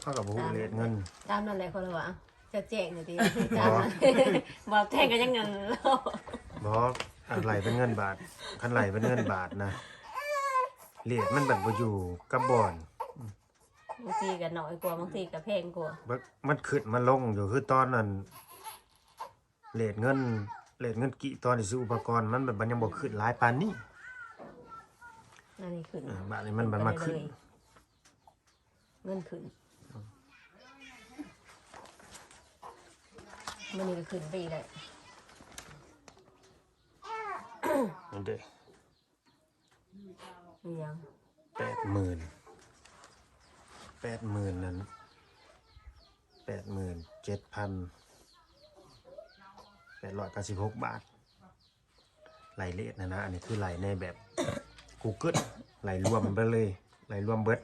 ເຮົາກະບໍ່ຮູ້ເລດເງິນ ຕາມນັ້ນແຫຼະ ເຂົາເລີຍວ່າ ຈະແຈ້ງຢູ່ຕິ ຕາມນັ້ນ ບໍ່ແຈ້ງກະຍັງນັ້ນ ບໍ່ ອັນໄລ່ເປັນເງິນບາດ ຄັນໄລ່ເປັນເງິນບາດນະ ເລດມັນບັດບໍ່ຢູ່ກັບບ່ອນ ບາງທີກະໜ້ອຍກວ່າ ບາງທີກະແພງກວ່າ ມັນ ມັນຂຶ້ນມາລົງຢູ່ ຄືຕອນນັ້ນ ເລດເງິນ ເລດເງິນກີບຕອນທີ່ຊື້ອຸປະກອນ ມັນແບບ ມັນຍັງບໍ່ຂຶ້ນຫຼາຍປານນີ້ ອັນນີ້ຂຶ້ນ ເອີ ບາດນີ້ມັນ ມັນມາຂຶ້ນ ເງິນຂຶ້ນ ມື້ນີ້ກະຂຶ້ນໄປອີກແລ້ວ ນັ້ນເດ້. ອີຫຍັງ? ແປດໝື່ນ ແປດໝື່ນນັ້ນ ແປດໝື່ນເຈັດພັນແປດຮ້ອຍເກົ້າສິບຫົກບາດ ໄລ່ເລດຫັ້ນນະ. ອັນນີ້ຄືໄລ່ໃນແບບ Google ໄລ່ລວມໄປເລີຍ ໄລ່ລວມເບິດ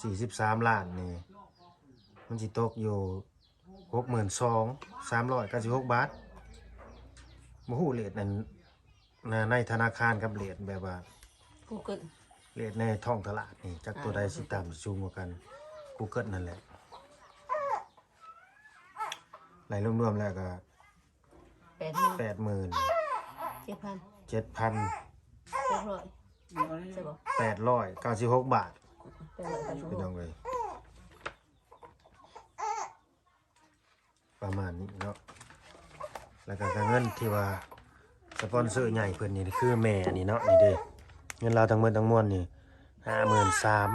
ສີ່ສິບສາມລ້ານນີ້ ມັນຊິຕົກຢູ່ ຫົກໝື່ນສອງສາມຮ້ອຍເກົ້າສິບຫົກບາດ. ບໍ່ຮູ້ເລດນັ້ນ ໃນທະນາຄານກັບເລດແບບວ່າ Google ເລດໃນທ້ອງຕະຫຼາດນີ້ ຈັກໂຕໃດ ອ່າ ຊິຕ່ຳຊິສູງກວ່າກັນ Google ນັ້ນແຫຼະ. ໄລ່ລວມໆແລ້ວກໍ ແປດໝື່ນ ແປດໝື່ນ ເຈັດພັນ ເຈັດພັນ ແປດຮ້ອຍ ໃຊ່ບໍ່? ແປດຮ້ອຍເກົ້າສິບຫົກບາດ ແປດຮ້ອຍເກົ້າສິບຫົກ ພີ່ນ້ອງເອີຍ. ປະມານນີ້ເນາະ ແລ້ວກໍ ກໍເງິນທີ່ວ່າສະປອນເຊີໃຫຍ່ເພິ່ນນີ້ ຄືແມ່ອັນນີ້ເນາະ ນີ້ເດ້ ເງິນລາວທັງໝົດທັງມວນນີ້ ຫ້າໝື່ນສາມ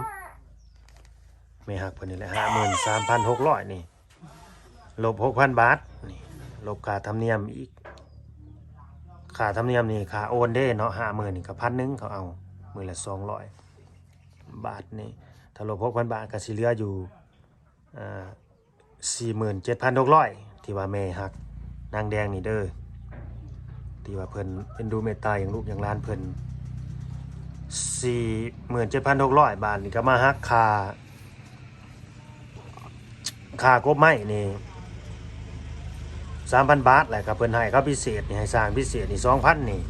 ແມ່ຮັກເພິ່ນນີ້ແຫຼະ ຫ້າໝື່ນສາມພັນຫົກຮ້ອຍນີ້ ລົບຫົກພັນບາດນີ້ ລົບຄ່າທຳນຽມອີກ ຄ່າທຳນຽມນີ້ ຄ່າໂອນເດ້ເນາະ ຫ້າໝື່ນນີ້ກໍພັນໜຶ່ງ ເຂົາເອົາມື້ລະສອງຮ້ອຍບາດນີ້ ຖ້າລົບຫົກພັນບາດກໍຊິເຫຼືອຢູ່ ອ່າ ສີ່ໝື່ນເຈັດພັນຫົກຮ້ອຍ ທີ່ວ່າແມ່ຮັກນາງແດງນີ້ເດີ ທີ່ວ່າເພິ່ນເອັນດູເມດຕາຫຍັງລູກຫຍັງຫຼານເພິ່ນ ສີ່ໝື່ນເຈັດພັນຫົກຮ້ອຍ ບາດນີ້ກໍມາຫັກຄ່າ ຄ່າກົບໄມ້ນີ້ສາມພັນບາດ ແລ້ວກໍເພິ່ນໃຫ້ເຂົາພິເສດນີ້ ໃຫ້ສ້າງພິເສດນີ້ສອງພັນ ນີ້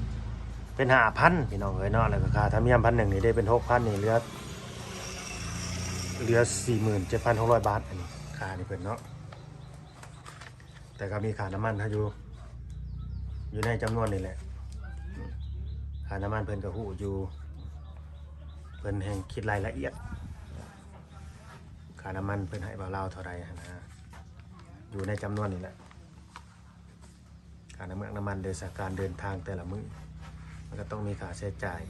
ເປັນຫ້າພັນ ພີ່ນ້ອງເອີຍເນາະ. ແລ້ວກໍຄ່າທຳນຽມພັນໜຶ່ງ ນີ້ໄດ້ເປັນຫົກພັນ ນີ້ເຫຼືອ ເຫຼືອສີ່ໝື່ນເຈັດພັນຫົກຮ້ອຍບາດ ອັນນີ້ຄ່ານີ້ເພິ່ນເນາະ. ແຕ່ກໍມີຄ່ານ້ຳມັນເຮົາຢູ່ ຢູ່ໃນຈຳນວນນີ້ແຫຼະ. ຄ່ານ້ຳມັນເພິ່ນກໍຮູ້ຢູ່ ເພິ່ນແຮ່ງຄິດລາຍລະອຽດ ຄ່ານ້ຳມັນເພິ່ນໃຫ້ບ່າວລາວເທົ່າໃດຫັ້ນນະ ຢູ່ໃນຈຳນວນນີ້ແຫຼະ. ຄ່ານ້ຳເມືອກນ້ຳມັນ ໂດຍສາການເດີນທາງແຕ່ລະມື້ ມັນກໍຕ້ອງມີຄ່າໃຊ້ຈ່າຍ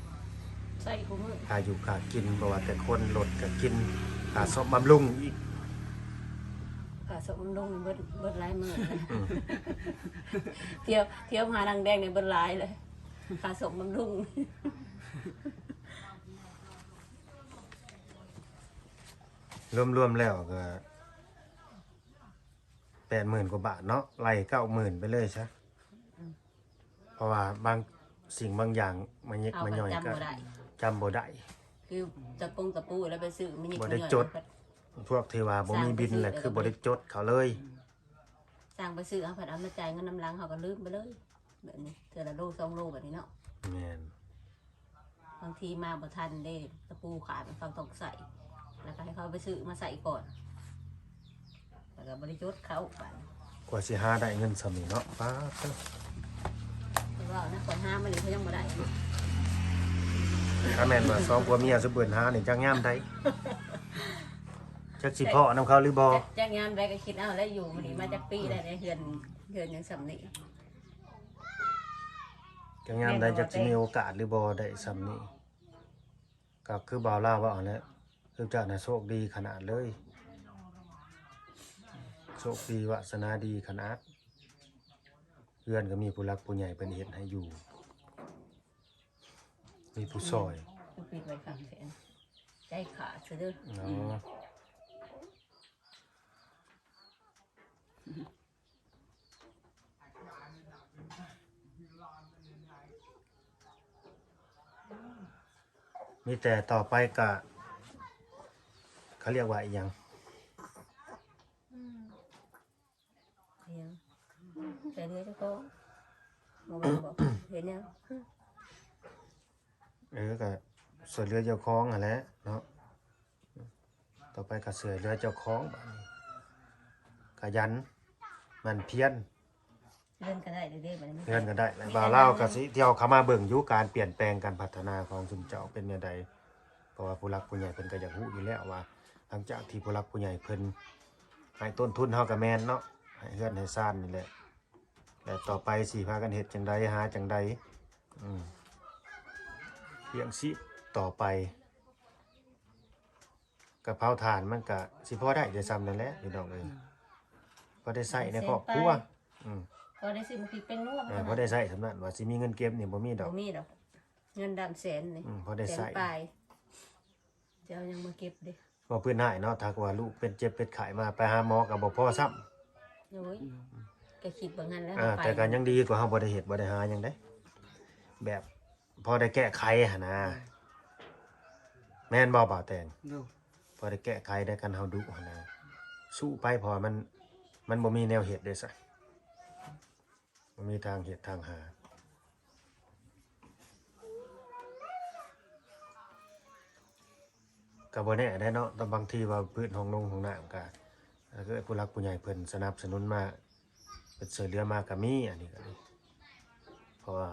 ໃຊ້ຄູ່ມື້ ຄ່າຢູ່ຄ່າກິນ ບໍ່ວ່າແຕ່ຄົນ ລົດກໍກິນ ຄ່າສ້ອມບຳລຸງອີກ. ຄ່າສ້ອມບຳລຸງນີ້ເບິດ ເບິດຫຼາຍມື້ ອືມ ທ່ຽວ ທ່ຽວມານັ່ງແດງນີ້ເບິດຫຼາຍເລີຍ ຄ່າສ້ອມບຳລຸງ. ລວມໆແລ້ວກໍ ແປດໝື່ນກວ່າບາດເນາະ ໄລ່ເກົ້າໝື່ນໄປເລີຍຊະ. ອືມ ເພາະວ່າບາງສິ່ງບາງຢ່າງມາເຫຍິກມາຫຍ້ອຍກໍຈຳບໍ່ໄດ້ ຈຳບໍ່ໄດ້ ຄືຕະປົງຕະປູແລ້ວໄປຊື້ມາເຫຍິກມາຫຍ້ອຍ ບໍ່ໄດ້ຈົດ. ພວກທີ່ວ່າບໍ່ມີບິນແຫຼະ ຄືບໍ່ໄດ້ຈົດເຂົາເລີຍ. ອືມ ຊ່າງໄປຊື້ ເຮົາພັດເອົາມາຈ່າຍເງິນນຳຫຼັງ ເຮົາກໍລືມໄປເລີຍ ແບບນີ້ ເທື່ອລະໂລສອງໂລ ແບບນີ້ເນາະ. ແມ່ນ. ບາງທີມາບໍ່ທັນເດ້ ຕະປູຂາດ ເຂົາຕ້ອງໃຊ້ ແລ້ວກໍໃຫ້ເຂົາໄປຊື້ມາໃຊ້ກ່ອນ ແລ້ວກໍບໍ່ໄດ້ຈົດເຂົາບາດນີ້. ກວ່າຊິຫາໄດ້ເງິນສ່ຳນີ້ເນາະ ປາດເທີ. ເວົ້ານະ ຂ້ອຍຫາມານີ້ ຂ້ອຍຍັງບໍ່ໄດ້. ຖ້າແມ່ນວ່າສອງຜົວເມຍຊຸມເພິ່ນຫານີ້ ຈັກຍາມໃດ ຈັກຊິເພາະນຳເຂົາຫຼືບໍ່ ຈັກ ຈັກຍາມໃດກໍຄິດເອົາແຫຼະ. ຢູ່ມານີ້ມາຈັກປີແລ້ວ ໃນເຮືອນ ເຮືອນຍັງສ່ຳນີ້ ຈັກຍາມໃດຈັກຊິມີໂອກາດຫຼືບໍ່ໄດ້ສ່ຳນີ້. ກໍຄືບ່າວລາວເວົ້າຫັ້ນແຫຼະ ຄືເຈົ້ານະໂຊກດີຂະໜາດເລີຍ ໂຊກດີວາສະໜາດີຂະໜາດ ເຮືອນກໍມີຜູ້ຫຼັກຜູ້ໃຫຍ່ເພິ່ນເຮັດໃຫ້ຢູ່ ມີຜູ້ຊ່ອຍ. ແມ່ນ ຄືປິດໄວ້ຂ້າງແຂນ ໃຈຂາດຊະເດີ. ອໍ. ອືມ. ມີແຕ່ຕໍ່ໄປກະ ເຂົາຮຽກວ່າອີ່ຫຍັງ? ອືມ ອີ່ຫຍັງ? ຊ່ວຍເຫຼືອເຈົ້າຂອງ ບໍ່ແມ່ນບໍ? ເຮັດຫຍັງ? ເອີ ກະຊ່ວຍເຫຼືອເຈົ້າຂອງຫັ້ນແຫຼະເນາະ. ຕໍ່ໄປກໍຊ່ວຍເຫຼືອເຈົ້າຂອງ ບາດນີ້ ຂະຫຍັນໝັ່ນພຽນ. ເຮືອນກໍໄດ້ເດ້ ບາດນີ້ ເຮືອນກໍໄດ້ແລ້ວ. ບ່າວລາວກໍຊິທ່ຽວເຂົ້າມາເບິ່ງຢູ່ ການປ່ຽນແປງ ການພັດທະນາຂອງຊຸມເຈົ້າເປັນແນວໃດ. ເພາະວ່າຜູ້ຫຼັກຜູ້ໃຫຍ່ເພິ່ນກໍຢາກຮູ້ຢູ່ແລ້ວວ່າ ຫຼັງຈາກທີ່ຜູ້ຫຼັກຜູ້ໃຫຍ່ເພິ່ນໃຫ້ຕົ້ນທຶນເຮົາກໍແມ່ນເນາະ ໃຫ້ເຮືອນໃຫ້ຊານນີ້ແຫຼະ ແລະ ຕໍ່ໄປຊິພາກັນເຮັດຈັ່ງໃດ ຫາຈັ່ງໃດ ອືມ ລ້ຽງຊີບຕໍ່ໄປ. ກະເຜົາຖ່ານມັນກະຊິພໍໄດ້ແຕ່ສ່ຳນັ້ນແຫຼະ ພີ່ນ້ອງເອີຍ. ອືມ ພໍໄດ້ໃຊ້ໃນຄອບຄົວ. ອືມ ພໍໄດ້ຊື້ໝາກພິກແປ້ງນົວ ເອີ ພໍໄດ້ໃຊ້ສ່ຳນັ້ນ. ວ່າຊິມີເງິນເກັບນີ້ບໍ່ມີດອກ ບໍ່ມີດອກ. ເງິນດຳແສນນີ້ ອືມ ພໍໄດ້ໃຊ້ ແສນປາຍ ຈະເອົາຫຍັງມາເກັບເດ້. ເວົ້າພື້ນຫາຍເນາະ ຖ້າວ່າລູກເປັນເຈັບເປັນໄຂ້ມາ ໄປຫາໝໍກໍບໍ່ພໍຊ້ຳ. ໂອ້ຍ ອືມ ກໍຄິດເບິ່ງຫັ້ນແຫຼະ. ອ່າ ໄປ ແຕ່ກໍຍັງດີກວ່າເຮົາບໍ່ໄດ້ເຮັດ ບໍ່ໄດ້ຫາຫຍັງເດ້ ແບບ ພໍໄດ້ແກ້ໄຂຫັ້ນນະ. ອືມ ແມ່ນບໍ່ ບ່າວແຕນ? ໂດຍ ພໍໄດ້ແກ້ໄຂໄດ້ ຄັນເຮົາດຸຫັ້ນນະ ສູ້ໄປ ເພາະວ່າມັນ ມັນບໍ່ມີແນວເຮັດເດ້ຊະ ບໍ່ມີທາງເຮັດທາງຫາ. ກໍບໍ່ແນ່ໄດ໋ເນາະ ແຕ່ບາງທີວ່າພື້ນຫ້ອງນົງຫ້ອງນ້ຳກໍ ຖ້າເກີດຜູ້ຫຼັກຜູ້ໃຫຍ່ເພິ່ນສະໜັບສະໜູນມາ ເພິ່ນຊ່ວຍເຫຼືອມາກໍມີ ອັນນີ້ກໍດີ. ເພາະວ່າ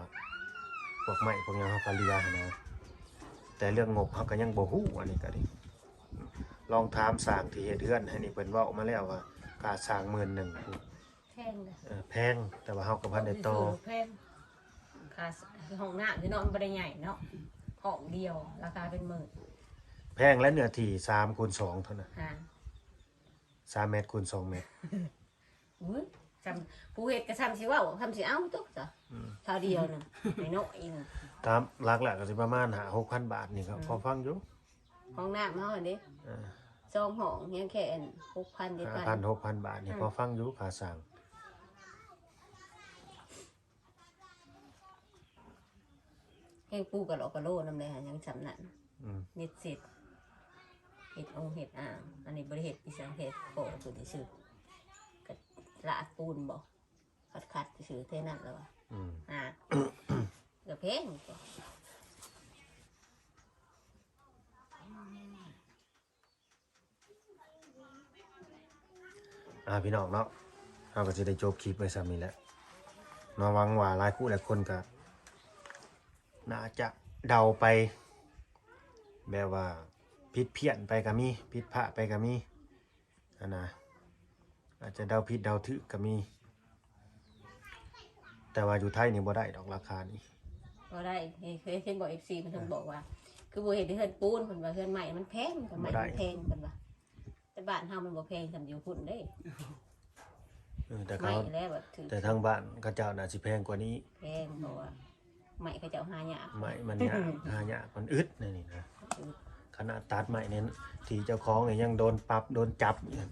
ພວກໄມ້ພວກຫຍັງເຮົາກໍເຫຼືອຫັ້ນນະ ແຕ່ເລື່ອງງົບເຮົາກໍຍັງບໍ່ຮູ້ ອັນນີ້ກໍດີ. ລອງຖາມຊ່າງທີ່ເຮັດເຮືອນໃຫ້ນີ້ ເພິ່ນເວົ້າມາແລ້ວວ່າຄ່າສ້າງໝື່ນໜຶ່ງພຸ້ນ. ແພງເດ້. ເອີ ແພງ ແຕ່ວ່າເຮົາກໍບໍ່ທັນໄດ້ຕໍ່. ແພງ ຄ່າຫ້ອງນ້ຳຢູ່ເນາະ ມັນບໍ່ໄດ້ໃຫຍ່ເນາະ ຫ້ອງດຽວລາຄາເປັນໝື່ນ. ແພງ ແລະ ເນື້ອທີ່ສາມຄູນສອງເທົ່ານັ້ນ ສາມແມັດຄູນສອງແມັດ. ອຸ້ຍ ຊ່ຳ ຜູ້ເຮັດກໍຊ່ຳຊິເວົ້າ ຊ່ຳຊິເອົາຕົກຊະ. ອືມ ເທົ່າດຽວໜຶ່ງ ນ້ອຍໆໜຶ່ງ ຕາມຫຼັກແລ້ວກໍຊິປະມານຫ້າຫົກພັນບາດນີ້ກໍ ອືມ ພໍຟັງຢູ່. ຫ້ອງນ້ຳເຮົາຫັ້ນເດ້ ເອີ ສອງຫ້ອງ ຮຽງແຄ່ຫົກພັນ ເຈັດພັນ ຫ້າພັນ ຫົກພັນບາດນີ້ ອືມ ພໍຟັງຢູ່ ຄ່າສ້າງ. ງປູກະຫຼອກກະໂຫຼນຳແດ່ ຍັງຊ່ຳນັ້ນ ອືມ ເຮັດເສັດ ເຮັດອົງເຮັດອ່າງ. ອັນນີ້ບໍ່ໄດ້ເຮັດ ອີສັງ ເຮັດໂປະຄືຊື່ໆ ກະລາດປູນບໍ ຂັດໆ ຊື່ໆ ແຄ່ນັ້ນແລ້ວວ່າ ອືມ ຫາກ ກະແພງກວ່າ. ອ່າ ພີ່ນ້ອງເນາະ ເຮົາກໍຊິໄດ້ຈົບຄລິບໄວ້ຊ່ຳນີ້ແຫຼະເນາະ. ຫວັງວ່າຫຼາຍຄູ່ຫຼາຍຄົນກໍໜ້າຈະເດົາໄປ ແບບວ່າຜິດພຽນໄປກໍມີ ຜິດພາດໄປກໍມີຫັ້ນນະ ອາດຈະເດົາຜິດເດົາຖືກກໍມີ. ແຕ່ວ່າຢູ່ໄທນີ້ບໍ່ໄດ້ດອກລາຄານີ້ ບໍ່ໄດ້. ເຫັນ ເຫັນ ເຫັນບອກ ເອັຟຊີ ເພິ່ນ ເອີ ບອກວ່າ ຄືບໍ່ເຮັດເຮືອນປູນ ເພິ່ນວ່າເຮືອນໄມ້ມັນແພງ ໄມ້ມັນແພງ ເພິ່ນວ່າ. ແຕ່ບ້ານເຮົາມັນບໍ່ແພງສ່ຳຢູ່ພຸ້ນເດ້. ເອີ ແຕ່ເຂົາ ແຕ່ທາງບ້ານເຂົາເຈົ້າໜ້າຊິແພງກວ່ານີ້ ແພງ ເພາະວ່າໄມ້ເຂົາເຈົ້າຫາຍາກ ໄມ້ມັນຍາກ ຫາຍາກ ມັນອຶດແນວນີ້ນະ. ອືມ ຂະໜາດຕັດໄມ້ນີ້ ທີ່ເຈົ້າຂອງນີ້ຍັງໂດນປັບໂດນຈັບຢູ່.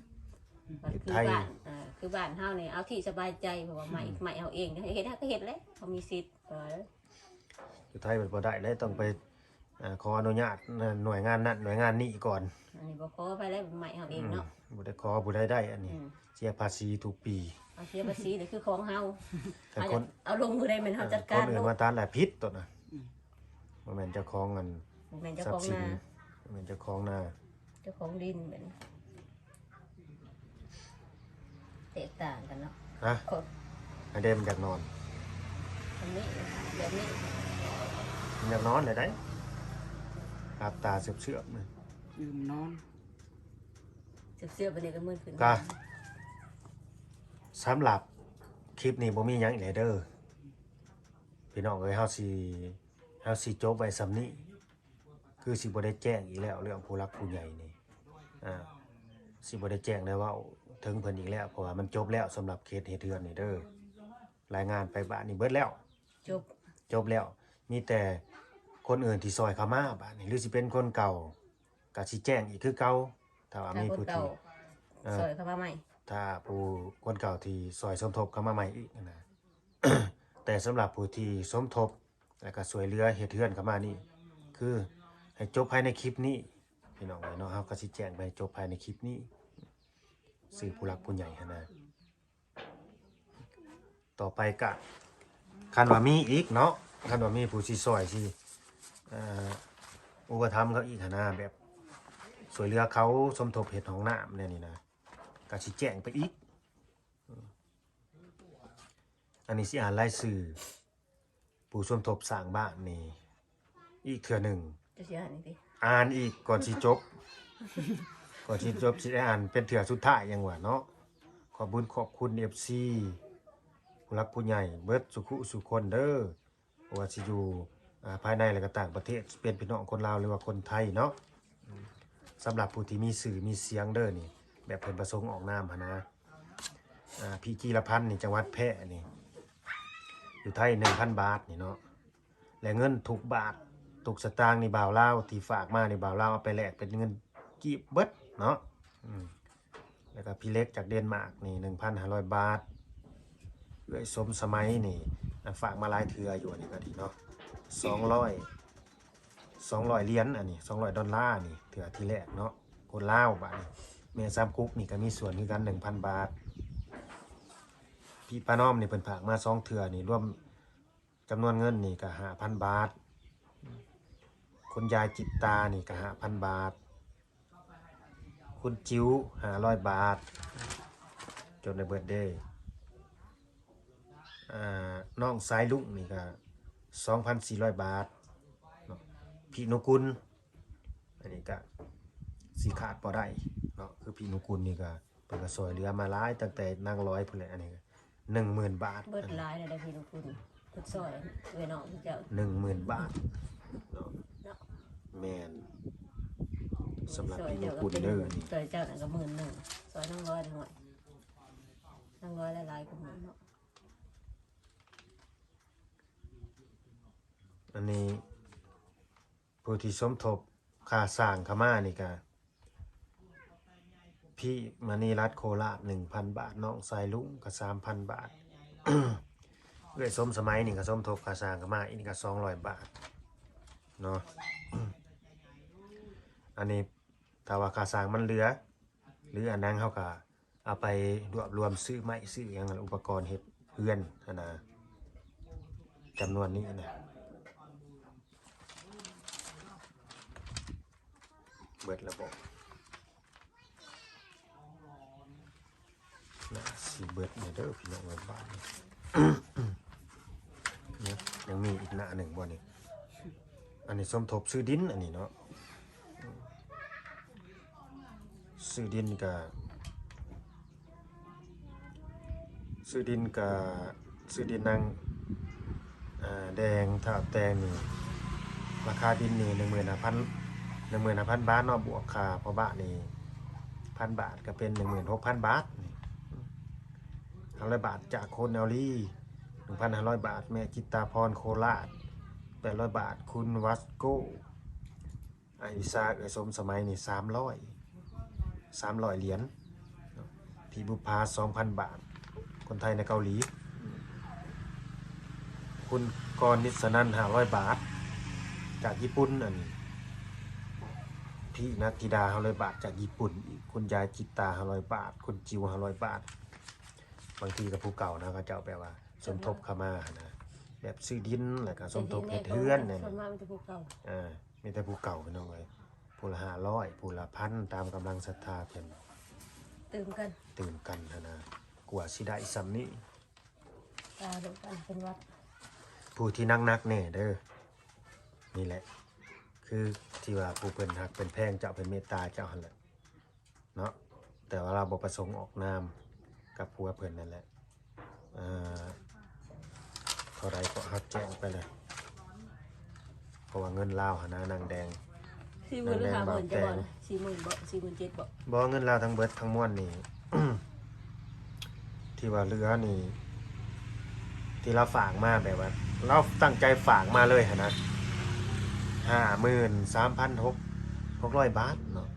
ຢູ່ໄທ ເອີ ຄືບ້ານເຮົານີ້ເອົາທີ່ສະບາຍໃຈ ເພາະວ່າໄມ້ ອືມ ໄມ້ເຮົາເອງ ເຮັດ ເຮົາກໍເຮັດແຫຼະ ເຮົາມີສິດ. ຢູ່ໄທມັນບໍ່ໄດ້ເລີຍ ຕ້ອງໄປ ເອີ ຂໍອະນຸຍາດໜ່ວຍງານນັ້ນໜ່ວຍງານນີ້ກ່ອນ. ອັນນີ້ບໍ່ຂໍໃຜແລ້ວ ໄມ້ເຮົາເອງເນາະ. ອືມ ບໍ່ໄດ້ຂໍຜູ້ໃດໄດ້ ອັນນີ້ ອືມ ເສຍພາສີທຸກປີ. ເອົາ ເສຍພາສີນີ້ຄືຂອງເຮົາ ແຕ່ຄົນ ເອົາລົງຜູ້ໃດແມ່ນເຮົາຈັດການ ຄົນອື່ນມາຕັດແລ້ວຜິດໂຕນະ. ອືມ ບໍ່ແມ່ນເຈົ້າຂອງອັນ ບໍ່ແມ່ນເຈົ້າຂອງນາ ຊັບສິນ ບໍ່ແມ່ນເຈົ້າຂອງນາ ເຈົ້າຂອງດິນແມ່ນ ແຕກຕ່າງກັນເນາະ. ຮະ ອັນເດ ມັນຢາກນອນ ອັນນີ້ ແບບນີ້ ມັນຢາກນອນແລ້ວໄດ໋ ຫຼັບຕາເຊືອບໆ ນະ ຕື່ມນອນ ເຊືອບໆ ບັດນີ້ກໍມືນຂຶ້ນ. ກະ ສຳລັບຄລິບນີ້ບໍ່ມີຫຍັງອີກແລ້ວເດີ ພີ່ນ້ອງເອີຍ. ເຮົາຊິ ເຮົາຊິຈົບໄວ້ສ່ຳນີ້ ຄືຊິບໍ່ໄດ້ແຈ້ງອີກແລ້ວ ເລື່ອງຜູ້ຫຼັກຜູ້ໃຫຍ່ນີ້ ອ່າ ຊິບໍ່ໄດ້ແຈ້ງໄດ້ເວົ້າເຖິງເພິ່ນອີກແລ້ວ ເພາະວ່າມັນຈົບແລ້ວ ສຳລັບເຂດເຮັດເຮືອນນີ້ເດີ. ລາຍງານໄປບາດນີ້ເບິດແລ້ວ ຈົບ ຈົບແລ້ວ. ມີແຕ່ຄົນອື່ນທີ່ຊ່ອຍເຂົ້າມາບາດນີ້ ຫຼືຊິເປັນຄົນເກົ່າ ກະຊິແຈ້ງອີກຄືເກົ່າ ຖ້າວ່າມີຜູ້ທີ່ ເອີ ຊ່ອຍເຂົ້າມາໃໝ່ ຖ້າຜູ້ ຄົນເກົ່າທີ່ຊ່ອຍສົມທົບເຂົ້າມາໃໝ່ອີກນະ. ແຕ່ສຳລັບຜູ້ທີ່ສົມທົບ ແລ້ວກໍຊ່ວຍເຫຼືອເຮັດເຮືອນເຂົ້າມານີ້ ຄືໃຫ້ຈົບພາຍໃນຄລິບນີ້ ພີ່ນ້ອງເອີຍເນາະ. ເຮົາກໍຊິແຈ້ງໄປໃຫ້ຈົບພາຍໃນຄລິບນີ້ ຊື່ຜູ້ຫຼັກຜູ້ໃຫຍ່ຫັ້ນນະ. ຕໍ່ໄປກະ ຄັນວ່າມີອີກເນາະ ຄັນວ່າມີຜູ້ຊິຊ່ອຍ ຊິ ເອີ ອຸປະຖຳເຂົາອີກຫັ້ນນະ ແບບຊ່ວຍເຫຼືອເຂົາ ສົມທົບເຮັດຫ້ອງນ້ຳແນວນີ້ນະ ກະຊິແຈ້ງໄປອີກ. ອັນນີ້ຊິອ່ານລາຍຊື່ ຜູ້ສົມທົບສ້າງບ້ານນີ້ອີກເທື່ອໜຶ່ງ. ເຈົ້າຊິອ່ານອີກຕິ? ອ່ານອີກກ່ອນຊິຈົບ ກ່ອນຊິຈົບ ຊິໄດ້ອ່ານເປັນເທື່ອສຸດທ້າຍຫຍັງຫວາເນາະ. ຂອບບຸນຂອບຄຸນເອັຟຊີ ຜູ້ຫຼັກຜູ້ໃຫຍ່ເບິດສູ່ຄູ່ສູ່ຄົນເດີ ບໍ່ວ່າຊິຢູ່ ອ່າ ພາຍໃນ ແລະ ກໍຕ່າງປະເທດ ຊິເປັນພີ່ນ້ອງຄົນລາວ ຫຼືວ່າຄົນໄທເນາະ. ສຳລັບຜູ້ທີ່ມີຊື່ມີສຽງເດີນີ້ ແບບເພິ່ນປະສົງອອກນາມຫັ້ນນະ. ອ່າ ພີ່ຈີລະພັນນີ້ ຈັງຫວັດແພ່ນີ້ ຢູ່ໄທໜຶ່ງພັນບາດນີ້ເນາະ ແລະ ເງິນທຸກບາດທຸກສະຕາງນີ້ ບ່າວລາວທີ່ຝາກມານີ້ ບ່າວລາວເອົາໄປແລກເປັນເງິນກີບເບິດເນາະ. ອືມ ແລ້ວກໍພີ່ເລັກຈາກເດນມາກນີ້ ໜຶ່ງພັນຫ້າຮ້ອຍບາດ. ເອື້ອຍສົມສະໄໝນີ້ ອັນຝາກມາຫຼາຍເທື່ອຢູ່ ອັນນີ້ກໍດີເນາະ ສອງຮ້ອຍ ສອງຮ້ອຍຫຼຽນ ອັນນີ້ ສອງຮ້ອຍດອນລານີ້ ເທື່ອທີແລກເນາະ ຄົນລາວ. ບາດນີ້ແມ່ສາມກຸກນີ້ກໍມີສ່ວນຄືກັນ ໜຶ່ງພັນບາດ. ພີ່ປານ້ອມນີ້ເພິ່ນຝາກມາສອງເທື່ອນີ້ ລວມຈຳນວນເງິນນີ້ກໍຫ້າພັນບາດ. ຄຸນຍາຍຈິດຕານີ້ກໍຫ້າພັນບາດ. ຄຸນຈິ້ວຫ້າຮ້ອຍບາດ ຈົດໄດ້ເບິດເດ້. ອ່າ ນ້ອງສາຍລຸງນີ້ກະສອງພັນສີ່ຮ້ອຍບາດເນາະ. ພີ່ນຸກຸນ ອັນນີ້ກະຊິຂາດບໍ່ໄດ້ເນາະ ຄືພີ່ນຸກຸນນີ້ກະ ເພິ່ນກໍຊ່ວຍເຫຼືອມາຫຼາຍ ຕັ້ງແຕ່ນາງລອຍພຸ້ນແຫຼະ. ອັນນີ້ໜຶ່ງໝື່ນບາດ ເບິດຫຼາຍແລ້ວເດ້ພີ່ນ້ອງ ເພິ່ນຊ່ອຍເອື້ອຍນ້ອງເຈົ້າ ໜຶ່ງໝື່ນບາດເນາະ. ເນາະ ແມ່ນ ສຳລັບພີ່ນ້ອງກຸນເດີ ນີ້ ຊ່ອຍເຈົ້ານັ້ນກໍໝື່ນໜຶ່ງ ຊ່ອຍນາງລອຍໜ້ອຍ ນາງລອຍຫຼາຍໆກວ່າໝູ່ເນາະ. ອັນນີ້ ຜູ້ທີ່ສົມທົບຄ່າສ້າງເຂົ້າມານີ້ກະ ພີ່ມະນີລັດ ໂຄລາດ ໜຶ່ງພັນບາດ, ນ້ອງສາຍລຸງກະ ສາມພັນບາດ, ເອື້ອຍສົມສະໄໝນີ້ກະສົມທົບຄ່າສ້າງເຂົ້າມາອີກນີ້ກະ ສອງຮ້ອຍບາດ. ເນາະ. ອັນນີ້ຖ້າວ່າຄ່າສ້າງມັນເຫຼືອ ຫຼືອັນນັ້ນ ເຮົາກໍເອົາໄປລວບລວມຊື້ໄມ້ຊື້ຫຍັງ ອຸປະກອນເຮັດເຮືອນຫັ້ນນະ ຈຳນວນນີ້ນະ. ເບິດລະບໍ? ໜ້າຊິເບິດແລ້ວເດີພີ່ນ້ອງເອີຍ ບາດນີ້ ຍັງມີອີກໜ້າໜຶ່ງບໍ່ນີ້? ອັນນີ້ສົມທົບຊື້ດິນ ອັນນີ້ເນາະ ຊື້ດິນກະ ຊື້ດິນກະ ຊື້ດິນນາງ ເອີ ແດງ ຖ້າແຕ່ງນີ້ ລາຄາດິນນີ້ ໜຶ່ງໝື່ນຫ້າພັນ ໜຶ່ງໝື່ນຫ້າພັນບາດເນາະ ບວກຄ່າພໍ່ບ້ານນີ້ພັນບາດ ກໍເປັນໜຶ່ງໝື່ນຫົກພັນບາດນີ້. ຫ້າຮ້ອຍບາດຈາກໂຄນແນວລີ ໜຶ່ງພັນຫ້າຮ້ອຍບາດ ແມ່ຈິດຕາພອນໂຄລາດ ແປດຮ້ອຍບາດ ຄຸນວັດໂກ ອ້າຍວິຊາ ເອື້ອຍສົມສະໄໝນີ້ ສາມຮ້ອຍ ສາມຮ້ອຍຫຼຽນ ພີ່ບຸບພາ ສອງພັນບາດ ຄົນໄທໃນເກົາຫຼີ ຄຸນກອນນິດສະນັນ ຫ້າຮ້ອຍບາດ ຈາກຍີ່ປຸ່ນ ອັນນີ້ ພີ່ນັດທິດາ ຫ້າຮ້ອຍບາດ ຈາກຍີ່ປຸ່ນອີກ ຄຸນຍາຍຈິດຕາ ຫ້າຮ້ອຍບາດ ຄຸນຈິວ ຫ້າຮ້ອຍບາດ. ບາງທີກໍຜູ້ເກົ່ານະ ເຂົາເຈົ້າແບບວ່າສົມທົບເຂົ້າມາຫັ້ນນະ ແບບຊື້ດິນ ແລ້ວກໍສົມທົບເຮັດເຮືອນແນວນີ້ ສ່ວນມາກມີແຕ່ຜູ້ເກົ່າ ເອີ ມີແຕ່ຜູ້ເກົ່າພີ່ນ້ອງເອີຍ ຜູ້ລະຫ້າຮ້ອຍ ຜູ້ລະພັນ ຕາມກຳລັງສັດທາເພິ່ນ ຕື່ມກັນ ຕື່ມກັນຫັ້ນນະ ກວ່າຊິໄດ້ສ່ຳນີ້ ຕາໂດນກັນເປັນຫວັດ. ຜູ້ທີ່ໜັກໆແດ່ເດີ ນີ້ແຫຼະ ຄືທີ່ວ່າຜູ້ເພິ່ນຮັກເພິ່ນແພງເຈົ້າ ເພິ່ນເມດຕາເຈົ້າຫັ້ນແຫຼະເນາະ ແຕ່ວ່າລາວບໍ່ປະສົງອອກນາມກັບຜົວເພິ່ນນັ້ນແຫຼະ. ເອີ ເທົ່າໃດກໍຮັບແຈ້ງໄປເລີຍ ເພາະວ່າເງິນລາວຫັ້ນນະ ນາງແດງ ສີ່ໝື່ນ ນາງແດງ ຫຼືຫ້າໝື່ນ ບາງແຕງ ຈະບໍ່ນະ ສີ່ໝື່ນບໍ່ ສີ່ໝື່ນເຈັດບໍ່? ບໍ່ ເງິນລາວທັງເບິດທັງມວນນີ້ ທີ່ວ່າເຫຼືອນີ້ ທີ່ລາວຝາກມາ ແບບວ່າລາວຕັ້ງໃຈຝາກມາເລີຍຫັ້ນນະ ຫ້າໝື່ນສາມພັນຫົກຮ້ອຍບາດເນາະ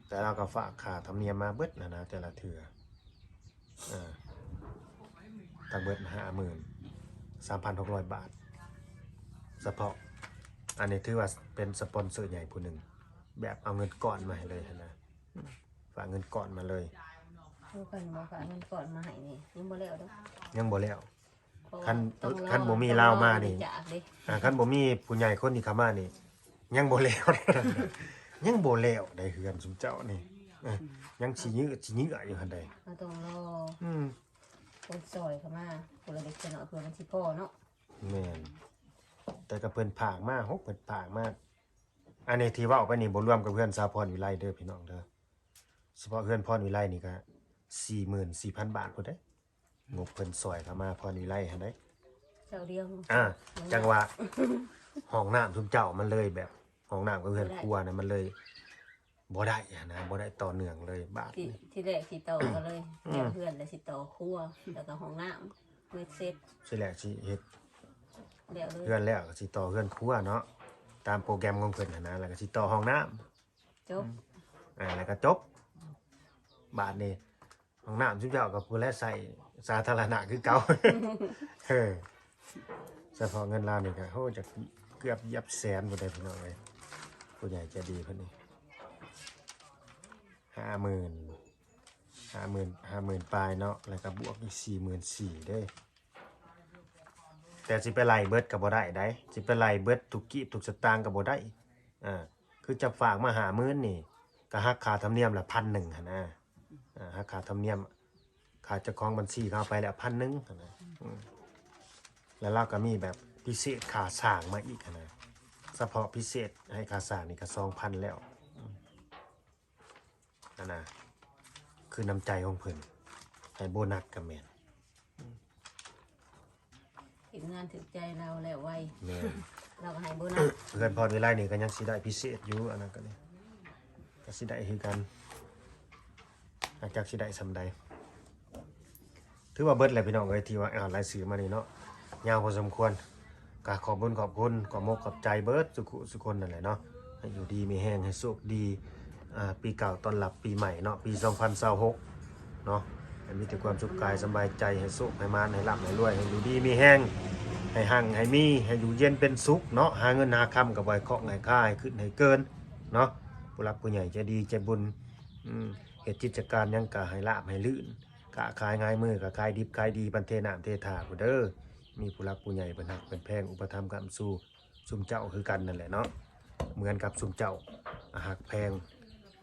ແຕ່ລາວກໍຝາກຄ່າທຳນຽມມາເບິດຫັ້ນນະ ແຕ່ລະເທື່ອ ເອີ ທັງເບິດຫ້າໝື່ນສາມພັນຫົກຮ້ອຍບາດ ສະເພາະອັນນີ້ຖືວ່າເປັນສະປອນເຊີໃຫຍ່ຜູ້ໜຶ່ງ ແບບເອົາເງິນກ້ອນມາໃຫ້ເລີຍຫັ້ນນະ ຝາກເງິນກ້ອນມາເລີຍ. ຄືເພິ່ນບໍ່ຝາກເງິນກ້ອນມາໃຫ້ນີ້ ຍັງບໍ່ແລ້ວເດີ ຍັງບໍ່ແລ້ວ. ຄັນ ຄັນບໍ່ມີລາວມານີ້ ອ່າ ຄັນບໍ່ມີຜູ້ໃຫຍ່ຄົນນີ້ເຂົ້າມານີ້ ຍັງບໍ່ແລ້ວ ຍັງບໍ່ແລ້ວໄດ໋ເຮືອນຊຸມເຈົ້ານີ້ ຍັງຊິເຍືອ ຊິເຍືອຢູ່ຫັ້ນໃດ໋ ເຮົາຕ້ອງລໍ ອືມ ຄົນຊ່ອຍເຂົ້າມາ ຄົນລະເລັກລະນ້ອຍ ເພື່ອມັນຊິພໍເນາະ. ແມ່ນ ແຕ່ກໍເພິ່ນຝາກມາ ໂຫ ເພິ່ນຝາກມາ ອັນນີ້ທີ່ເວົ້າໄປນີ້ ບໍ່ລວມກັບເຮືອນສາວພອນວິໄລເດີພີ່ນ້ອງເດີ ສະເພາະເຮືອນພອນວິໄລນີ້ກໍສີ່ໝື່ນສີ່ພັນບາດພຸ້ນເດ້ ງົບເພິ່ນຊ່ອຍເຂົ້າມາພອນວິໄລຫັ້ນເດ້ ເຈົ້າດຽວ ອ່າ ຈັ່ງວ່າຫ້ອງນ້ຳຊຸມເຈົ້າມັນເລີຍແບບ ຫ້ອງນ້ຳກັບເຮືອນຄົວນະ ມັນເລີຍບໍ່ໄດ້ຫັ້ນນະ ບໍ່ໄດ້ຕໍ່ເນື່ອງເລີຍບາດນີ້. ທີແລກຊິຕໍ່ກັນເລີຍ ອືມ ແລ້ວເຮືອນ ແລ້ວຊິຕໍ່ຄົວ ແລ້ວກໍຫ້ອງນ້ຳ ເຮັດເສັດ ທີແລກຊິເຮັດ ແລ້ວເລີຍ ເຮືອນແລ້ວກໍຊິຕໍ່ເຮືອນຄົວເນາະ ຕາມໂປຣແກຣມຂອງເພິ່ນຫັ້ນນະ ແລ້ວກໍຊິຕໍ່ຫ້ອງນ້ຳ ຈົບ ອືມ ອ່າ ແລ້ວກໍຈົບ ບາດນີ້ ຫ້ອງນ້ຳຊຸມເຈົ້າກໍຜູ້ແລໃຊ້ສາທາລະນະຄືເກົ່າ ເອີ ສະເພາະເງິນລາວນີ້ກໍ ໂຫ ຈະເກືອບຢຽບແສນພຸ້ນເດ້ພີ່ນ້ອງເອີຍ ຜູ້ໃຫຍ່ໃຈດີເພິ່ນນີ້ ຫ້າໝື່ນ ຫ້າໝື່ນ ຫ້າໝື່ນປາຍເນາະ ແລ້ວກໍບວກອີກສີ່ໝື່ນສີ່ເດ້ ແຕ່ຊິໄປໄລ່ເບິດກໍບໍ່ໄດ້ໃດ໋ ຊິໄປໄລ່ເບິດທຸກກີບທຸກສະຕາງກໍບໍ່ໄດ້ ອ່າ ຄືຈະຝາກມາຫ້າໝື່ນນີ້ ກໍຫັກຄ່າທຳນຽມລະພັນໜຶ່ງຫັ້ນນະ ອ່າ ຫັກຄ່າທຳນຽມ ຄ່າເຈົ້າຂອງບັນຊີເຂົາໄປແລ້ວພັນໜຶ່ງຫັ້ນນະ ອືມ ແລ້ວລາວກໍມີແບບພິເສດຄ່າສ້າງມາອີກຫັ້ນນະ ສະເພາະພິເສດໃຫ້ຄ່າສ້າງນີ້ກໍສອງພັນແລ້ວ ອືມ ຫັ້ນນະ ຄືນ້ຳໃຈຂອງເພິ່ນ ໃຫ້ໂບນັດກໍແມ່ນ ເຮັດງານຖືກໃຈລາວແລ້ວໄວ ແມ່ນ ລາວກໍໃຫ້ໂບນັດ ເຮືອນພອນວິໄລນີ້ກໍຍັງຊິໄດ້ພິເສດຢູ່ ອັນນັ້ນກໍນີ້ ກໍຊິໄດ້ຄືກັນ ຈັກຊິໄດ້ສ່ຳໃດ. ຖືວ່າເບິດແລ້ວພີ່ນ້ອງເອີຍ ທີ່ວ່າອ່ານລາຍຊື່ມານີ້ເນາະ ຍາວພໍສົມຄວນ ກໍຂອບບຸນຂອບຄຸນ ຂອບມົກຂອບໃຈເບິດສຸຂູສຸຄົນນັ້ນແຫຼະເນາະ ໃຫ້ຢູ່ດີມີແຮງ ໃຫ້ໂຊກດີ ອ່າ ປີເກົ່າຕ້ອນຮັບປີໃໝ່ເນາະ ປີສອງພັນຊາວຫົກເນາະ ໃຫ້ມີແຕ່ຄວາມສຸກກາຍສະບາຍໃຈ ໃຫ້ໂຊກໃຫ້ໝານ ໃຫ້ລ່ຳໃຫ້ລວຍ ໃຫ້ຢູ່ດີມີແຮງ ໃຫ້ຮັ່ງໃຫ້ມີ ໃຫ້ຢູ່ເຢັນເປັນສຸກເນາະ ຫາເງິນຫາຄຳກໍບໍ່ໃຫ້ຄອກໃຫ້ຄາ ໃຫ້ຂຶ້ນໃຫ້ເກີນເນາະ. ຜູ້ຫຼັກຜູ້ໃຫຍ່ໃຈດີໃຈບຸນ ອືມ ເຮັດກິດຈະການຫຍັງກໍໃຫ້ລາບໃຫ້ລື່ນ ຄ້າຂາຍຫງາຍມືກໍຂາຍດິບຂາຍດີ ປັນເທນ້ຳເທທ່າພຸ້ນເດີ. ມີຜູ້ຫຼັກຜູ້ໃຫຍ່ເພິ່ນຮັກເພິ່ນແພງ ອຸປະຖຳຄ້ຳຊູ ຊຸມເຈົ້າຄືກັນນັ້ນແຫຼະເນາະ ເໝືອນກັບຊຸມເຈົ້າຮັກແພງ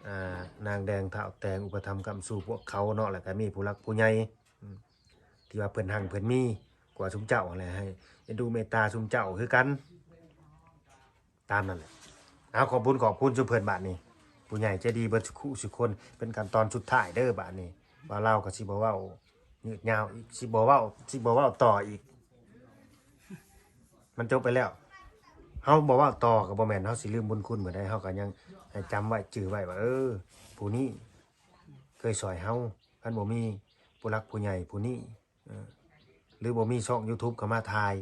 ອ່າ ນາງແດງ ທ້າວແຕງ ອຸປະຖຳຄ້ຳຊູພວກເຂົາເນາະ ແລ້ວກໍມີຜູ້ຫຼັກຜູ້ໃຫຍ່ ອືມ ທີ່ວ່າເພິ່ນຮັ່ງເພິ່ນມີກວ່າຊຸມເຈົ້າຫັ້ນແຫຼະ ໃຫ້ເອັນດູເມດຕາຊຸມເຈົ້າຄືກັນ ຕາມນັ້ນແຫຼະ. ເອົາ ຂອບບຸນຂອບຄຸນຊຸມເພິ່ນບາດນີ້ ຜູ້ໃຫຍ່ໃຈດີເບິດສຸຂູສຸຄົນ. ເປັນຂັ້ນຕອນສຸດທ້າຍເດີບາດນີ້ ວ່າລາວກໍຊິບໍ່ເວົ້າຍືດຍາວອີກ ຊິບໍ່ເວົ້າ ຊິບໍ່ເວົ້າຕໍ່ອີກ ມັນຈົບໄປແລ້ວ. ເຮົາບໍ່ເວົ້າຕໍ່ກໍບໍ່ແມ່ນເຮົາຊິລືມບຸນຄຸນເພິ່ນໃດ ເຮົາກໍຍັງໃຫ້ຈຳໄວ້ຈື່ໄວ້ວ່າ ເອີ ຜູ້ນີ້ເຄີຍຊ່ອຍເຮົາ. ຄັນບໍ່ມີຜູ້ຫຼັກຜູ້ໃຫຍ່ຜູ້ນີ້ ເອີ ຫຼືບໍ່ມີຊ່ອງຢູທູບເຂົ້າມາຖ່າຍ